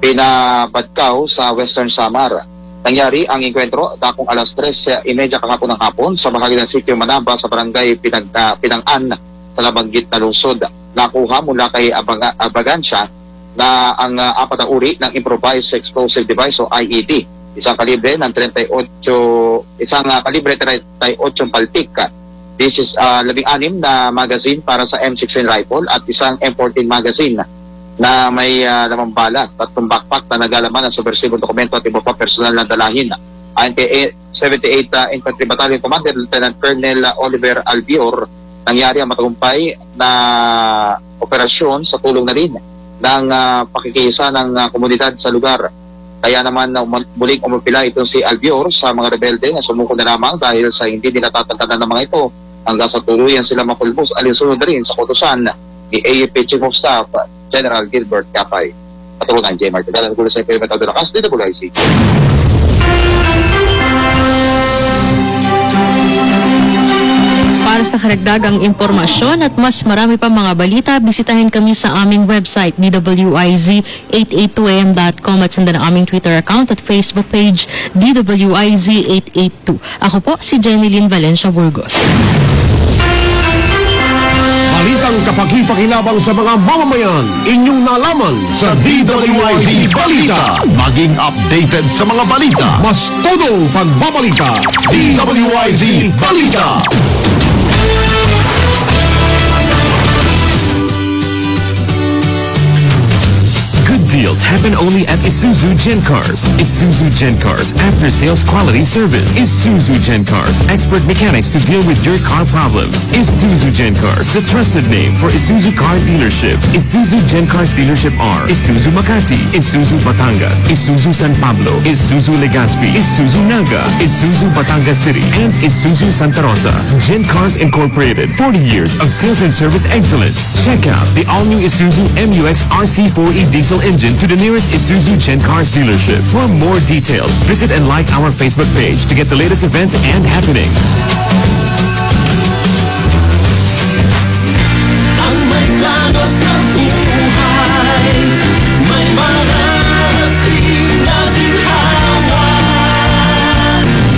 Pinabadkaw sa Western Samar. Nangyari ang engkwentro dakong alas tres y media kahapon ng hapon sa bahagi ng Sitio Manamba sa Barangay Pinag-, ah, Pinang-an sa nabanggit na lungsod. Nakuha mula kay Abaga-, Abagancia na ang, ah, apat na uri ng improvised explosive device o I E D, isang kalibre ng treinta y ocho, isang, ah, kalibre treinta y ocho paltik, ah, this is, ah, labing anim na magazine para sa M sixteen rifle at isang M fourteen magazine na may, ah, lamang bala, tatlong backpack na naglalaman ng subwersibong dokumento at iba pa personal na dalahin. Ayon kay seventy-eight, ah, Infantry Battalion Commander Lieutenant Colonel Oliver Albior, nangyari ang matagumpay na operasyon sa tulong na rin ng, ah, pakikisa ng, ah, komunidad sa lugar. Kaya naman na uma-, muling umapila itong si Albior sa mga rebelde na sumuko na lamang dahil sa hindi nila tatantanan ng mga ito hanggang sa tuluyan sila mapulbos alinsunod na rin sa kautosan ni A F P Chief of Staff General Gilbert Capay. Patrol nine J Mark Dagala, nagdadala sa Imperial Metro de la Paz, D W I Z. Para sa karagdagang impormasyon at mas marami pang mga balita, bisitahin kami sa aming website, D W I Z eight eight two A M dot com, at sundan ang aming Twitter account at Facebook page, D W I Z eight eight two. Ako po si Jenny Lynn Valencia Burgos. Balitang kapaki-pakinabang sa mga mamamayan, inyong nalaman sa D W I Z Balita. Maging updated sa mga balita. Mas todo pagbabalita. D W I Z Balita. Good Deals happen only at Isuzu Gen Cars. Isuzu Gen Cars, after sales quality service. Isuzu Gen Cars, expert mechanics to deal with your car problems. Isuzu Gen Cars, the trusted name for Isuzu car dealership. Isuzu Gen Cars dealership are Isuzu Makati, Isuzu Batangas, Isuzu San Pablo, Isuzu Legazpi, Isuzu Naga, Isuzu Batangas City, and Isuzu Santa Rosa. Gen Cars Incorporated, forty years of sales and service excellence. Check out the all-new Isuzu M U X R C four E diesel engine to the nearest Isuzu Gen Cars dealership. For more details, visit and like our Facebook page to get the latest events and happenings. Ang may plano sa buhay, may mararating na ginhawa.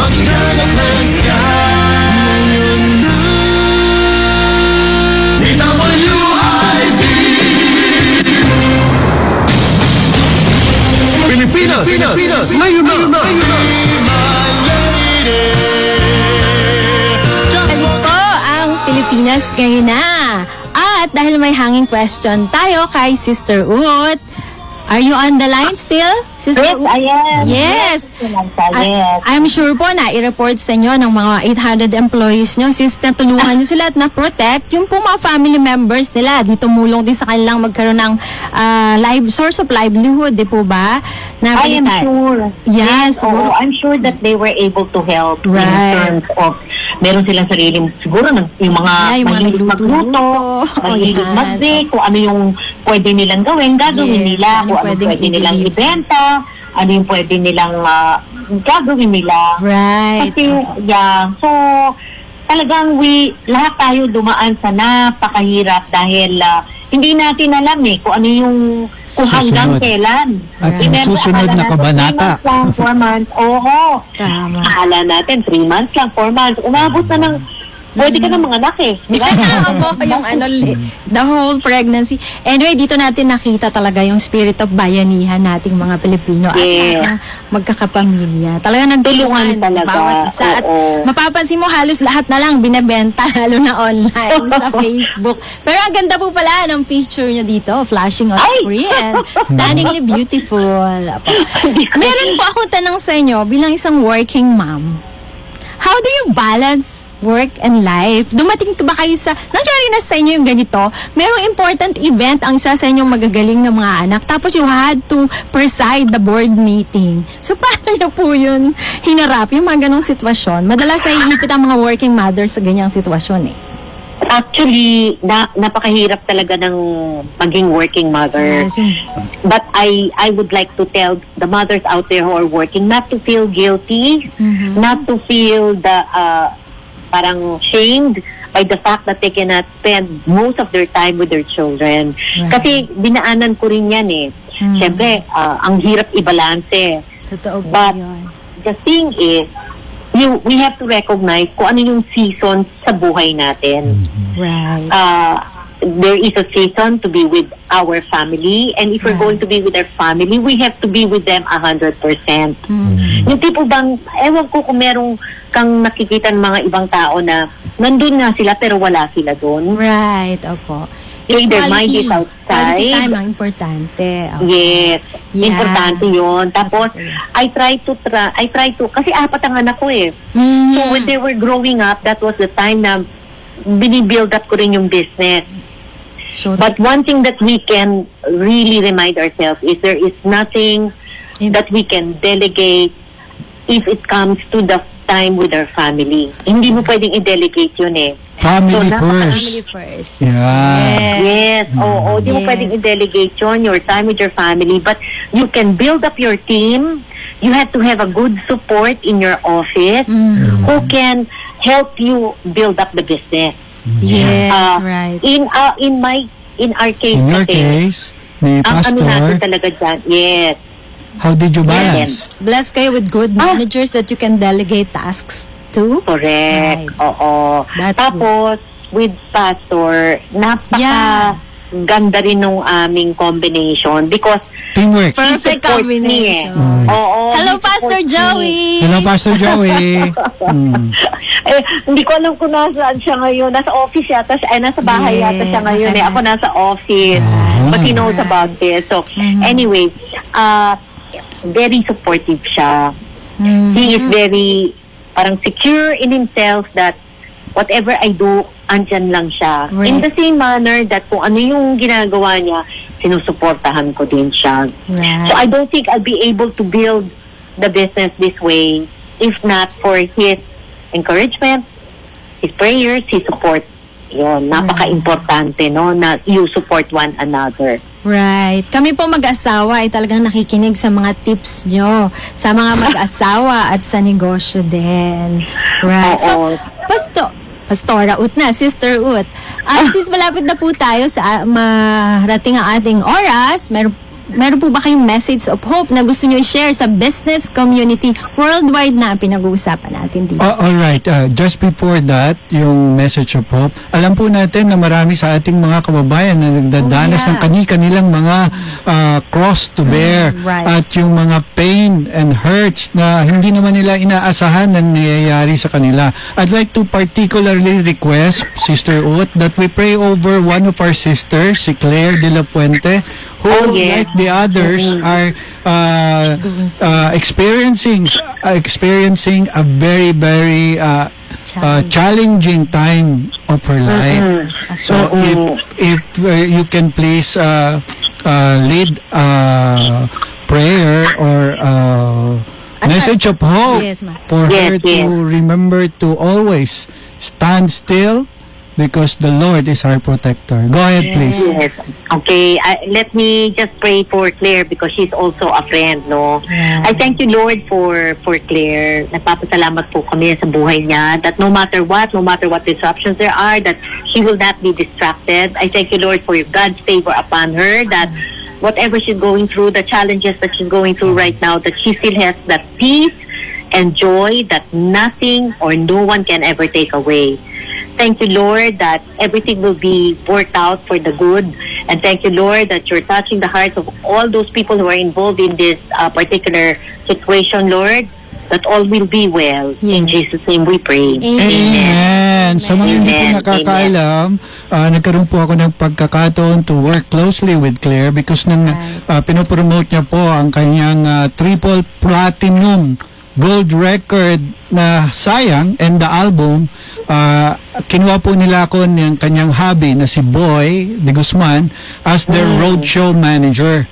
Magdala ng sky. D W I Z. Pilipinas, Pilipinas, ngayon na, ngayon na. Yan po ang Pilipinas ngayon na. At dahil may hanging question tayo kay Sister Ut, are you on the line still, Sister Yes, Ut? I am. Yes. Yes, Samantha, I, yes. I'm sure po na i-report sa inyo ng mga eight hundred employees nyo, since natulungan nyo sila at na-protect yung po mga family members nila. Di tumulong din sa kanilang magkaroon ng ah, live, source of livelihood, di po ba? I am Nabalitaan. sure. Yes, Yes, oo, siguro. I'm sure that they were able to help in Right. terms of, meron silang sariling, siguro, nag-, yung mga Yeah, yung mga mahilig magluto-luto. magluto, Oh, mahilig yan. mag-bake, kung ano yung pwede nilang gawin, gagawin Yes, nila, ano kung yung ano pwedeng pwede nilang i-deliver. ibenta, ano yung pwede nilang, ah, gagawin nila. Right. Kasi, Oo. yeah, so, talagang we, lahat tayo dumaan sa napakahirap dahil, ah, hindi natin alam eh kung ano yung, kung hanggang Susunod. kailan. At yung Remember, susunod akala na natin kabanata. three months lang, four months. Oo. Tama. Akala natin three months lang, four months. Umabot na ng, pwede ka na manganak eh. Di ba? Tama po yung ano, li-, the whole pregnancy. Anyway, dito natin nakita talaga yung spirit of bayanihan nating mga Pilipino at Yes. lahat ng magkakapamilya. Talaga Tulungan nagtulungan talaga. bawat isa. At Oo. mapapansin mo, halos lahat na lang binebenta, lalo na online, sa Facebook. Pero ang ganda po pala ng picture nyo dito, flashing on Ay! screen. Stunningly beautiful. Apo. Meron po akong tanong sa inyo bilang isang working mom. How do you balance work and life? Dumating ba kayo sa, nangyari na sa inyo yung ganito? Merong important event ang isa sa inyong magagaling na mga anak, tapos you had to preside the board meeting. So, paano niyo po yun hinarap, yung mga ganong sitwasyon? Madalas naiipit ang mga working mothers sa ganyang sitwasyon eh. Actually, na, napakahirap talaga ng maging working mother. Yes, yun. But I I would like to tell the mothers out there who are working not to feel guilty, Mhm. not to feel the uh, parang shamed by the fact that they cannot spend most of their time with their children. Right. Kasi dinaanan ko rin yan eh. Mm. Siyempre, ah, ang hirap ibalanse. Totoo po But yun. the thing is, you, we have to recognize kung ano yung season sa buhay natin. Right. Ah, there is a season to be with our family, and if we're Ah. going to be with our family, we have to be with them a hundred percent. Mm. Yung tipo bang, ewan ko kung merong kang nakikita ng mga ibang tao na nandun nga sila pero wala sila dun. Right, opo. Okay, their mind is Equality. Quality outside. time ang importante. Opo. Yes. Yeah. Importante yun. Tapos, Totoo yun. I try to try, I try to, kasi apat ang anak ko eh. Mhm. So, when they were growing up, that was the time na binibuild up ko rin yung business. So, But one thing that we can really remind ourselves is there is nothing Im- that we can delegate if it comes to the time with our family. Hindi mo pwedeng i-delegate yun eh. Family So, napaka- first. Family first. Yeah. Yes. Yes, oo. Di mo Yes. pwedeng i-delegate yun, your time with your family. But you can build up your team. You have to have a good support in your office Mm. who can help you build up the business. Yes, Ah, right. in, ah, in my, in our case In your kasi, case, ni ang ano Pastor, natin talaga dyan, yes. How did you Yes. balance? Blessed kayo with good Ah. managers that you can delegate tasks to. Correct. Right. Oo. That's Tapos, with Pastor, napaka, Yeah. ganda rin nung aming combination because Teamwork. he Perfect supports me eh. Combination. Oo, Hello, he Pastor supports me. Joey! Hello, Pastor Joey. Mm. Eh, hindi ko alam kung nasaan siya ngayon. Nasa office yata siya. Ay, nasa bahay yata Yeah, siya ngayon eh. baka Ako nasa- nasa office. Ah. But he knows about this. So, anyway, uh, very supportive siya. Mm. He is very parang secure in himself that whatever I do, andyan lang siya. Right. In the same manner that kung ano yung ginagawa niya, sinusuportahan ko din siya. Right. So I don't think I'll be able to build the business this way if not for his encouragement, his prayers, his support. Yun, napaka-importante, no, na you support one another. Right. Kami po mag-asawa ay talagang nakikinig sa mga tips nyo sa mga mag-asawa at sa negosyo din. Right. So, Oo. Pasto, Pastora Ut na, Sister Ut. Ah, since malapit na po tayo sa ah, marating ang ating oras, meron, meron po ba kayong message of hope na gusto nyo i-share sa business community worldwide na pinag-uusapan natin dito? Uh, all right. Uh, just before that, yung message of hope. Alam po natin na marami sa ating mga kababayan na nagdadanas Oh, yeah. ng kani-kanilang mga uh, cross to bear right. at yung mga pain and hurts na hindi naman nila inaasahan na nangyayari sa kanila. I'd like to particularly request, Sister Ut, that we pray over one of our sisters, si Claire de la Fuente, who, Oh, yes. like the others, are uh, uh, experiencing uh, experiencing a very, very uh, uh, challenging time of her life. So if if uh, you can please uh, uh, lead uh, prayer or uh, message of hope Yes, ma. for Yes, her to yes. remember to always stand still because the Lord is our protector. Go ahead, please. Yes. Okay. I, let me just pray for Claire because she's also a friend, no? Yeah. I thank you, Lord, for for Claire. Nagpapasalamat po kami sa buhay niya that no matter what, no matter what disruptions there are, that she will not be distracted. I thank you, Lord, for your God's favor upon her, that whatever she's going through, the challenges that she's going through right now, that she still has that peace and joy that nothing or no one can ever take away. Thank you, Lord, that everything will be worked out for the good. And thank you, Lord, that you're touching the hearts of all those people who are involved in this uh, particular situation, Lord, that all will be well. In Yes. Jesus' name we pray. Amen. Amen. Sa mga hindi po Amen. Nakakaalam, ah, nagkaroon po ako ng pagkakataon to work closely with Claire because nang Right. ah, pinopromote niya po ang kanyang ah, triple platinum gold record na Sayang and the album, ah, kinuha po nila ako ng kanyang hubby na si Boy de Guzman as their roadshow manager.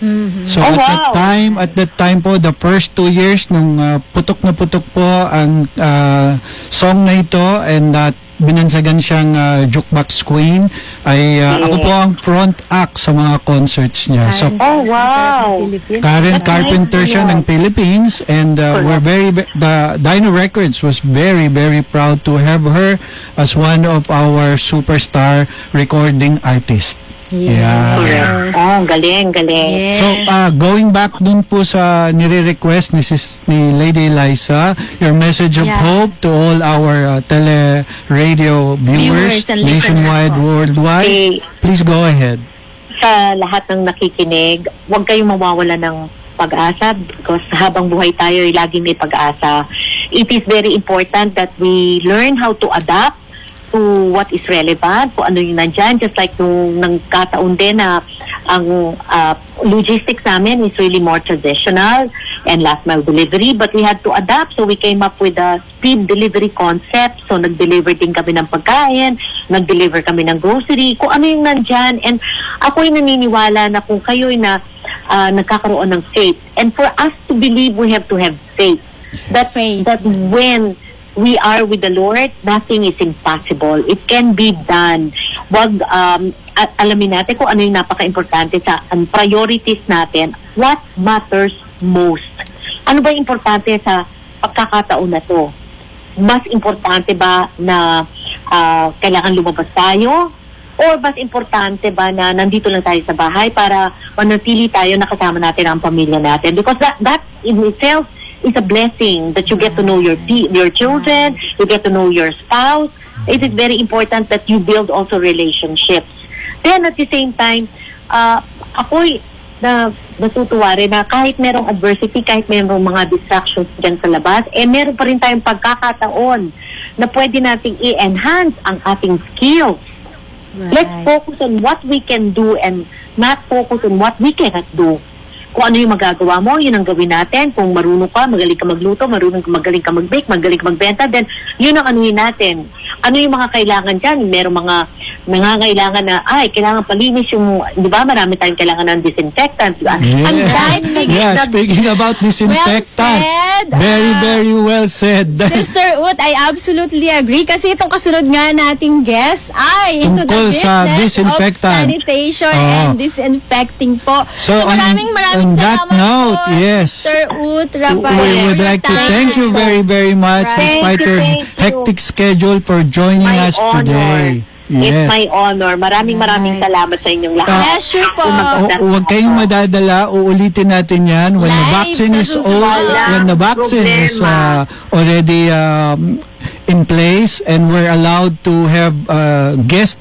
So Oh, at that wow. time, at that time po, the first two years nung ah, putok na putok po ang ah, song na ito and that binansagan siyang ah, jukebox queen, ay ah, ako po ang front act sa mga concerts niya. So, Oh, wow. Karen Carpenter siya ng Philippines and uh, we're very the Dino Records was very, very proud to have her as one of our superstar recording artists. Yeah. Correct. Oh, galing, galing. Yes. So, uh, going back dun po sa nire-request ni sis, ni Lady Eliza, your message of Yeah. hope to all our uh, tele radio viewers, Viewers and nationwide, listeners po. Worldwide, Okay. Please go ahead. Sa lahat ng nakikinig, huwag kayong mawawala ng pag-asa because habang buhay tayo, ay laging may pag-asa. It is very important that we learn how to adapt to what is relevant, kung ano yung nandyan. Just like nung nagkataon din na ang ah, logistics namin is really more traditional and last mile delivery, but we had to adapt, so we came up with a speed delivery concept. So nag-deliver din kami ng pagkain, nag-deliver kami ng grocery, kung ano yung nandyan. And ako'y naniniwala na kung kayo'y na ah, nagkakaroon ng faith, and for us to believe, we have to have faith. That Faith. That when we are with the Lord, nothing is impossible. It can be done. Wag um, a- alamin natin kung ano yung napaka-importante sa ang priorities natin. What matters most? Ano ba importante sa pagkakataon na to? Mas importante ba na ah, kailangan lumabas tayo? Or mas importante ba na nandito lang tayo sa bahay para manatili tayo, nakasama natin ang pamilya natin? Because that, that in itself is a blessing that you get to know your pe- your children, you get to know your spouse. It is very important that you build also relationships. Then at the same time, ah, ako'y na, natutuwa rin na kahit merong adversity, kahit merong mga distractions dyan sa labas, eh meron pa rin tayong pagkakataon na pwede nating i-enhance ang ating skills. Let's Right. focus on what we can do and not focus on what we cannot do. Kung ano yung magagawa mo, yun ang gawin natin. Kung marunong ka, magaling ka magluto, marunong ka, magaling ka mag-bake, magaling ka magbenta, then yun ang anuhin natin. Ano yung mga kailangan dyan? Merong mga nangangailangan na, ay, kailangan palinis yung, di ba, marami tayong kailangan ng disinfectant, di ba? Yes. Ang dami Right, speaking Yeah, of- speaking about Well disinfectant. said. Very, Ah, very well said. Sister Ut, I absolutely agree kasi itong kasunod nga nating guest ay into Tungkol the sa business disinfectant. of sanitation Oo. and disinfecting po. So, on, maraming maraming on that salamat note, po, yes. Sister Ut We Rafael. would like to thank you very, very much Thank despite you, your thank you. hectic schedule for joining My us honor. today. It's Yes. my honor. Maraming maraming Right. salamat sa inyong lahat. Pleasure po. Kung O, magandang huwag kayong araw. madadala, uulitin natin yan when the Live vaccine sa is susunod. over, when the vaccine is Problema. uh, already um, in place and we're allowed to have uh, guests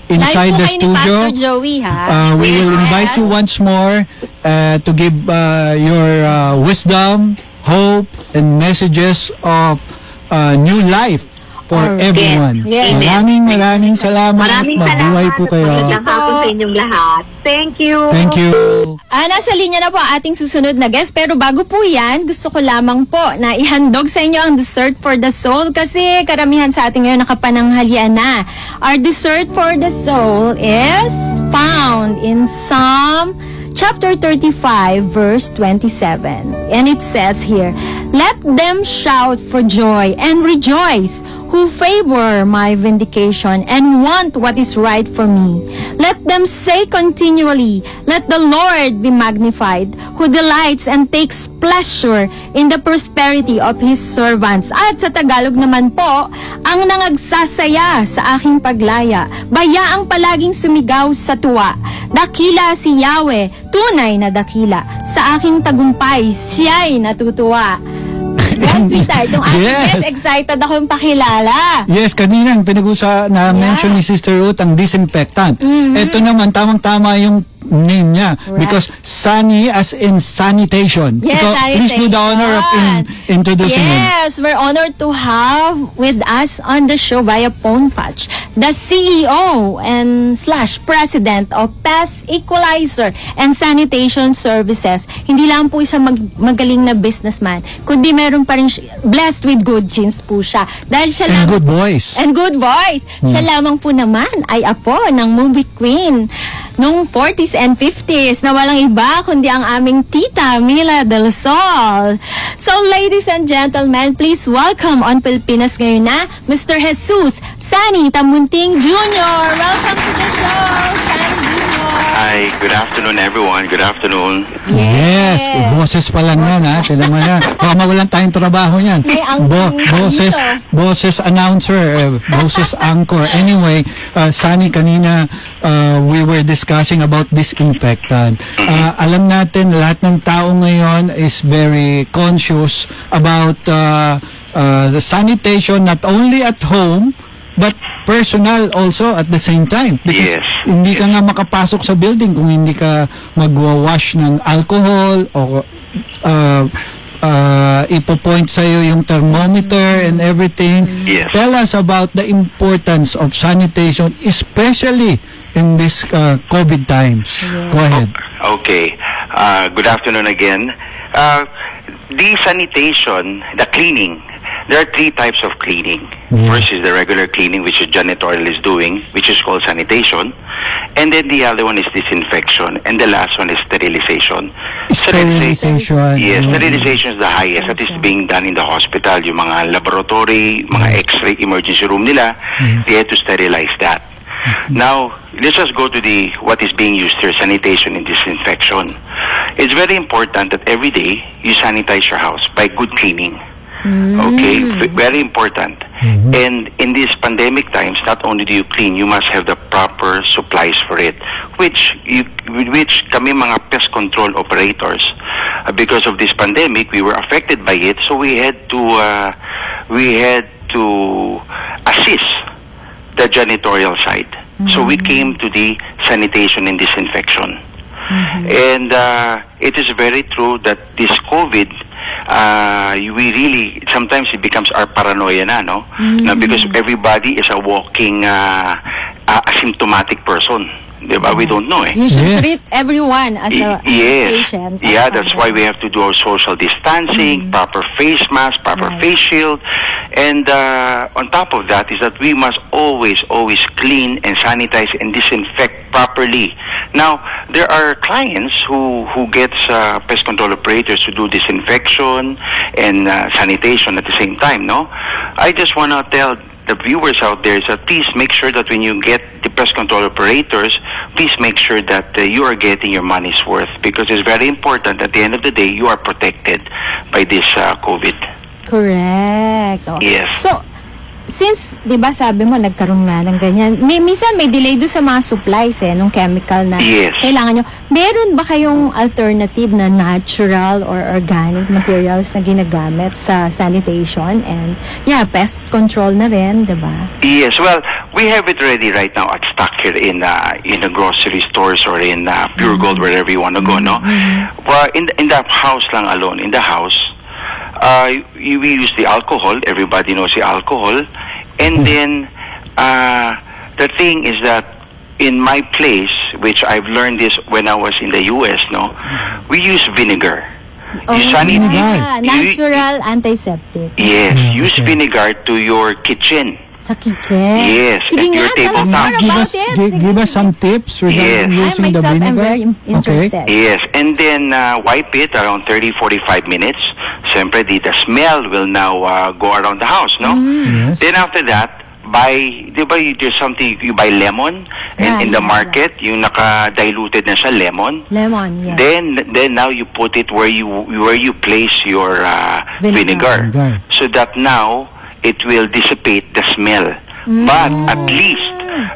Live inside po the kayo ni studio. Pastor Joey, ha? Uh, we will Yes. invite you once more uh, to give uh, your uh, wisdom, hope, and messages of uh, new life for Alright. everyone. Yes. Maraming maraming salamat. Maraming Mabuhay salamat po at kayo. Magandang hapon sa inyong lahat. Thank you. Thank you. Ah, nasa linya na po ang ating susunod na guest. Pero bago po yan, gusto ko lamang po na ihandog sa inyo ang Dessert for the Soul kasi karamihan sa atin ngayon nakapananghalian na. Our Dessert for the Soul is found in Psalm chapter thirty-five, verse twenty-seven. And it says here, "Let them shout for joy and rejoice who favor my vindication and want what is right for me. Let them say continually, 'Let the Lord be magnified, who delights and takes pleasure in the prosperity of his servants.'" At sa Tagalog naman po, "Ang nangagsasaya sa aking paglaya, bayaang palaging sumigaw sa tuwa. Dakila si Yahweh, tunay na dakila. Sa aking tagumpay, siya'y natutuwa." Yes, Tita, itong ating Yes. guest, excited akong pakilala. Yes, kanina ang pinag-usa na mention Yeah. ni Sister Ruth ang disinfectant. Mhm. Ito naman tamang-tama yung name niya Correct. because Sani as in sanitation. Yes, Ikaw, please do the honor of in, sanitation. Introducing him. Yes, we're honored to have with us on the show via phone patch the C E O and slash President of Pest Equalizer and Sanitation Services. Hindi lang po siya mag- magaling na businessman, kundi meron pa rin siya, blessed with good genes po siya. Dahil siya And lang good voice. And good voice. Siya lamang po naman ay apo ng movie queen nung forties and fifties na walang iba kundi ang aming Tita Mila Del Sol. So, ladies and gentlemen, please welcome on Pilipinas Ngayon na, Mister Jesus Sani Tamunting Junior. Welcome to the show, Sani Junior. Hi, good afternoon, everyone. Good afternoon. Yes, boses pa lang yan, ha? Tignan mo yan. Baka mawalan tayong trabaho niyan. May angking boses, dito. boses announcer, eh, boses anchor. Anyway, uh, Sani, kanina uh, we were discussing about disinfectant. Uh, alam natin, lahat ng tao ngayon is very conscious about uh, uh, the sanitation, not only at home, but personal also at the same time. Because Yes. hindi ka nga makapasok sa building kung hindi ka magwa-wash ng alcohol o uh, uh, ipo-point sa'yo yung thermometer and everything. Yes. Tell us about the importance of sanitation, especially in this uh, COVID times. Go ahead. Okay. Uh, good afternoon again. Uh, the sanitation, the cleaning, there are three types of cleaning. Yeah. First is the regular cleaning, which is janitorial is doing, which is called sanitation. And then the other one is disinfection. And the last one is sterilization. Sterilization. Yes, Mm. Sterilization is the highest. That is being done in the hospital. Yung mga laboratory, mga x-ray emergency room nila, they have to sterilize that. Now, let's just go to the what is being used here, sanitation and disinfection. It's very important that every day you sanitize your house by good cleaning. Okay? V- Very important. And in these pandemic times, not only do you clean, you must have the proper supplies for it, which you, with which kami mga pest control operators, uh, because of this pandemic, we were affected by it, so we had to uh, we had to assist the janitorial side. So we came to the sanitation and disinfection. And uh, it is very true that this COVID, uh, we really, sometimes it becomes our paranoia na, no? Na because everybody is a walking uh, uh, asymptomatic person. Di ba? We don't know eh. You should Yeah. treat everyone as a, Y- as a yes. patient. Yeah, as that's a- why we have to do our social distancing, proper face mask, proper Right. face shield. And uh, on top of that is that we must always, always clean and sanitize and disinfect properly. Now, there are clients who, who gets uh, pest control operators to do disinfection and uh, sanitation at the same time, no? I just want to tell the viewers out there is that please make sure that when you get the pest control operators, please make sure that uh, you are getting your money's worth, because it's very important, at the end of the day, you are protected by this uh, COVID. Correct. Oh. Yes. So, since, di ba sabi mo, nagkaroon nga ng ganyan, may, minsan may delay doon sa mga supplies eh, nung chemical na Yes. kailangan nyo. Meron ba kayong alternative na natural or organic materials na ginagamit sa sanitation and, yeah, pest control na rin, di ba? Yes, well, we have it ready right now at stock here in uh, in the grocery stores or in uh, Pure Gold, wherever you want to go, no? Well, in in the house lang alone, in the house, uh, y- we use the alcohol. Everybody knows the alcohol, and then uh, the thing is that in my place, which I've learned this when I was in the U S, no, we use vinegar. You sanit- Vinegar. Ah, you- natural antiseptic. Yes, Yeah, use okay. vinegar to your kitchen. Sa kitchen. Yes, Sige at nga, your tell us tabletop. more Give about us, it. gi- Sige. give us some tips regarding Yes. I using the myself am vinegar. very in- Okay. interested. Yes, and then uh, wipe it around thirty, forty-five minutes. Siyempre, di the smell will now uh, go around the house, no? Yes. Then after that, buy, di ba, you, there's something, you buy lemon in, Yeah, in the yeah, market, yung naka-diluted na siya, lemon. Lemon, yes. Then, then now you put it where you where you place your uh, Vinegar. vinegar, Vinegar. so that now it will dissipate the smell. But at least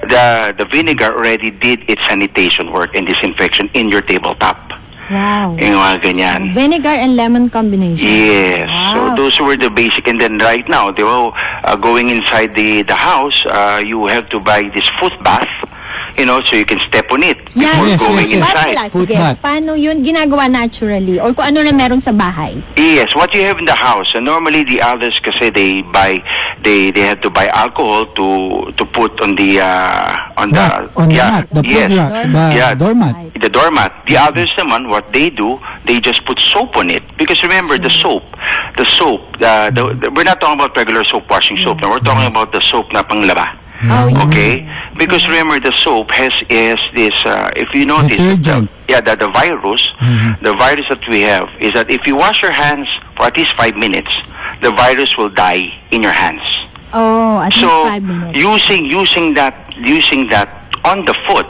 the the vinegar already did its sanitation work and disinfection in your tabletop. Wow. Yung mga ganyan. Vinegar and lemon combination. Yes. Wow. So those were the basic. And then right now, di ba, uh, going inside the the house, uh, you have to buy this foot bath, you know, so you can step on it before Yes, going yes, yes. inside. Ba't pala? Foot Sige, bath. Paano yun? Ginagawa naturally? Or kung ano na meron sa bahay? Yes, what you have in the house. And normally, the others kasi they buy, they they have to buy alcohol to to put on the uh, on the Mat, on the yeah, mat, the yes, pudra, the yeah, doormat. the doormat. The others naman, what they do, they just put soap on it. Because remember, the soap, the soap, uh, the, the- we're not talking about regular soap, washing soap. Now we're talking about the soap na panglaba. Oh, yeah. Okay? Because remember, the soap has has this. Uh, if you notice, the, Detergent. yeah, the, the virus, the virus that we have is that if you wash your hands for at least five minutes, the virus will die in your hands. Oh, at least So five minutes. using using that using that on the foot,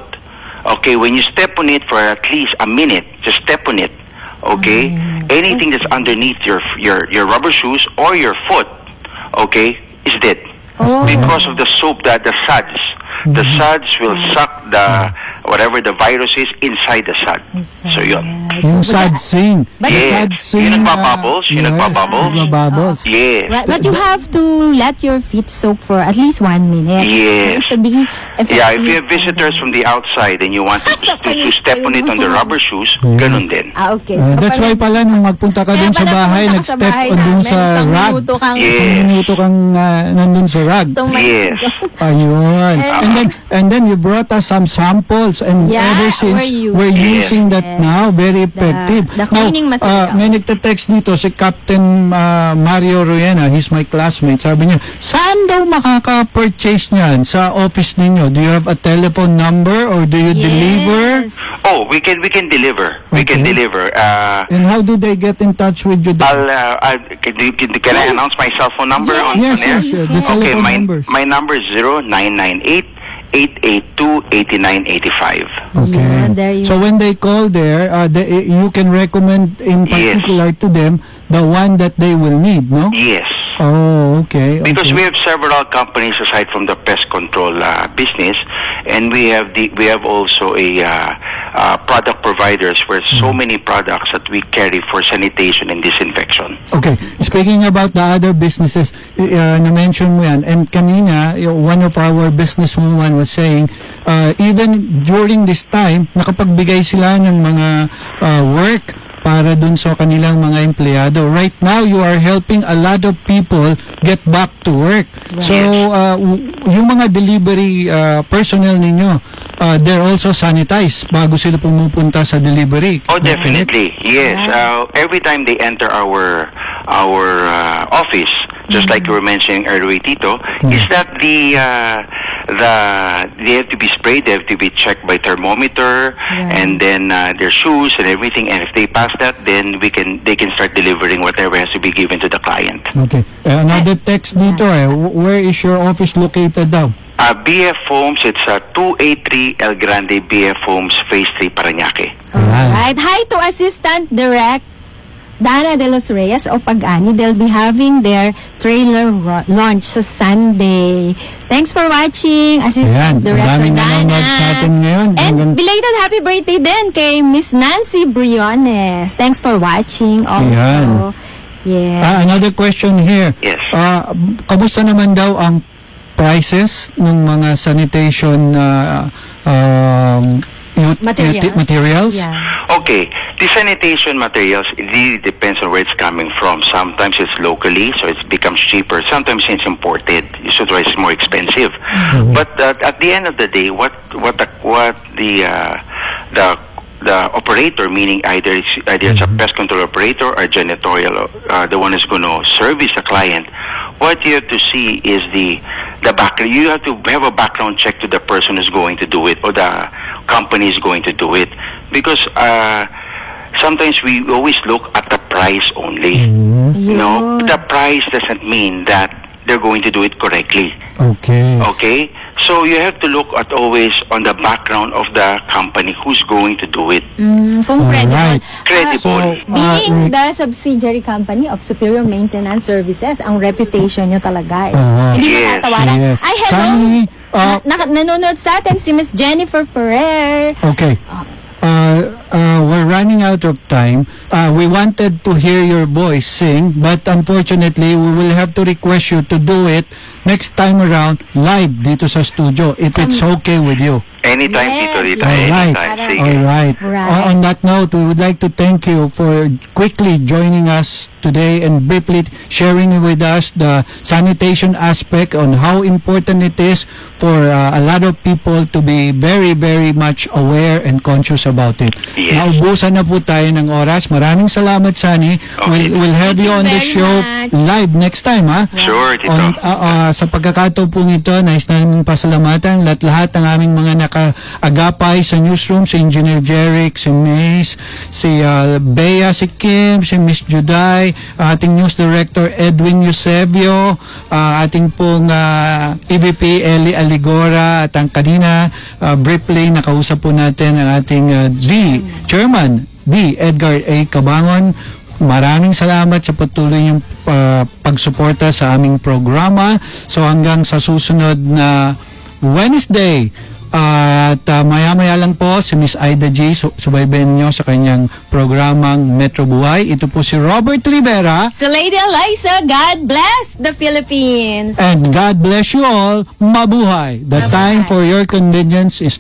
okay, when you step on it for at least a minute, just step on it, okay. Anything that's underneath your your your rubber shoes or your foot, okay, is dead. Oh. Because of the soap, that the suds, the suds will suck the whatever the virus is inside the sud. So yun. Yung sad sing. But- Yes. Sad sing, Yung ah, nagbabubbles, yung yes, nagbabubbles. nagbabubbles. Yes. Right, but you have to let your feet soak for at least one minute. Yes. For it to be effective. Yeah, if you have visitors from the outside and you want to, Sa to, to step on it on the rubber shoes, ganun din. Ah, okay. Ah, So, that's why pala- pala nung magpunta ka Kaya dun sa pala bahay, pumunta ka sa nag-step bahay on dun namin, sa isang rug. minuto kang Yes. Minuto kang ah, nandun sa rug. tumayo. Yes. Ayun. Ah. And then and then you brought us some samples and Yeah, ever since we're we're using using that it. now, very The- effective. the Now, cleaning ah, materials. may nagte-text dito si Captain ah, Mario Ruena, he's my classmate. Sabi niya, saan daw makaka-purchase niyan sa office ninyo? Do you have a telephone number or do you deliver? Yes. Oh, we can we can deliver. We can Okay. deliver. Uh, And how do they get in touch with you then? I'll, uh, I'll, can, you- can, can I announce my cell phone number on, Yes, on air? yes, yes. The cell Okay, phone my, numbers. my number is zero nine nine eight, eight eight two, eight nine eight five. Okay. Yeah, there you So when they call there, uh, they, you can recommend in Yes. particular to them the one that they will need, no? Yes. Oh, okay. Because okay. We have several companies aside from the pest control uh, business, and we have the we have also a uh, uh, product providers where so mm. Many products that we carry for sanitation and disinfection. Okay. Speaking about the other businesses, uh, na-mention mo yan, and kanina, y- one of our businesswoman was saying, uh, even during this time, nakapagbigay sila ng mga uh, work para dun sa kanilang mga empleyado. Right now, you are helping a lot of people get back to work. Right. So, uh, w- yung mga delivery uh, personnel ninyo, uh, they're also sanitized bago sila pumupunta sa delivery. Oh, definitely. Yes. Right. Uh, every time they enter our our uh, office, just mm-hmm. Like you were mentioning earlier, Tito, mm-hmm. Is that the uh, the they have to be sprayed, they have to be checked by thermometer, yeah. And then uh, their shoes and everything. And if they pass that, then we can they can start delivering whatever has to be given to the client. Okay. Uh, another text dito eh. Where is your office located daw? Uh, B F Homes, it's uh, two eight three El Grande B F Homes, Phase three, Parañaque. Alright. Hi to Assistant Direct Dana De Los Reyes o Pagani. They'll be having their trailer ro- launch sa Sunday. Thanks for watching, Assistant Ayan, Director ang daming Dana. Nanonood sa atin ngayon. And Hanggang belated happy birthday din kay Miss Nancy Briones. Thanks for watching also. Ayan. Yeah. Ah, another question here. Yes. Ah, kamusta naman daw ang prices ng mga sanitation ah, um, ut- Materials. uti- materials? Yeah. Okay, the sanitation materials, it really depends on where it's coming from. Sometimes it's locally, so it becomes cheaper. Sometimes it's imported, so it's more expensive. But uh, at the end of the day, what what the, what the uh, the the operator, meaning either it's, either it's a pest control operator or janitorial, uh, the one who's going to service the client, what you have to see is the the background. You have to have a background check to the person who's going to do it or the company is going to do it, because uh, sometimes we always look at the price only. You know, the price doesn't mean that they're going to do it correctly. Okay. Okay? So you have to look at always on the background of the company who's going to do it. Mm, kung credible. Alright. Credible. So, ah, being the subsidiary company of Superior Maintenance Services, ang reputation nyo talaga is Aha. Hindi Yes. Matatawaran. Yes. Ay, hello. Sunny, ah, Na- na- nanonood sa atin si Miss Jennifer Ferrer. Okay. Uh, uh, we're running out of time. Uh, we wanted to hear your voice sing, but unfortunately, we will have to request you to do it next time around live dito sa studio, if it's okay with you. Anytime, Tito Rita. Yes, yes. Anytime. Alright. Sige. Alright. Right. Uh, on that note, we would like to thank you for quickly joining us today and briefly sharing with us the sanitation aspect on how important it is for uh, a lot of people to be very, very much aware and conscious about it. Yes. Naubusan na po tayo ng oras. Maraming salamat, Sunny. Okay. We'll, we'll have you on the show live next time, ha? Sure, Tito. On, uh, uh, sa pagkakataon pong ito, nais namin pasalamatan lahat, lahat ng aming mga nakaagapay sa newsroom, si Engineer Jeric, si Mace, si uh, Bea, si Kim, si Miss Juday, ating news director Edwin Eusebio, ah, ating pong ah, E V P Eli Aligora, at ang kanina, ah, briefly nakausap po natin ang ating ah, D, Chairman D Edgar A Cabangon. Maraming salamat sa patuloy niyong ah, pagsuporta sa aming programa. So hanggang sa susunod na Wednesday, at ah, maya-maya lang po si Miss Ida G, su- subaybayan niyo sa kanyang programang Metro Buhay. Ito po si Robert Rivera. Si Lady Eliza, God bless the Philippines. And God bless you all. Mabuhay. The Mabuhay. Time for your convenience is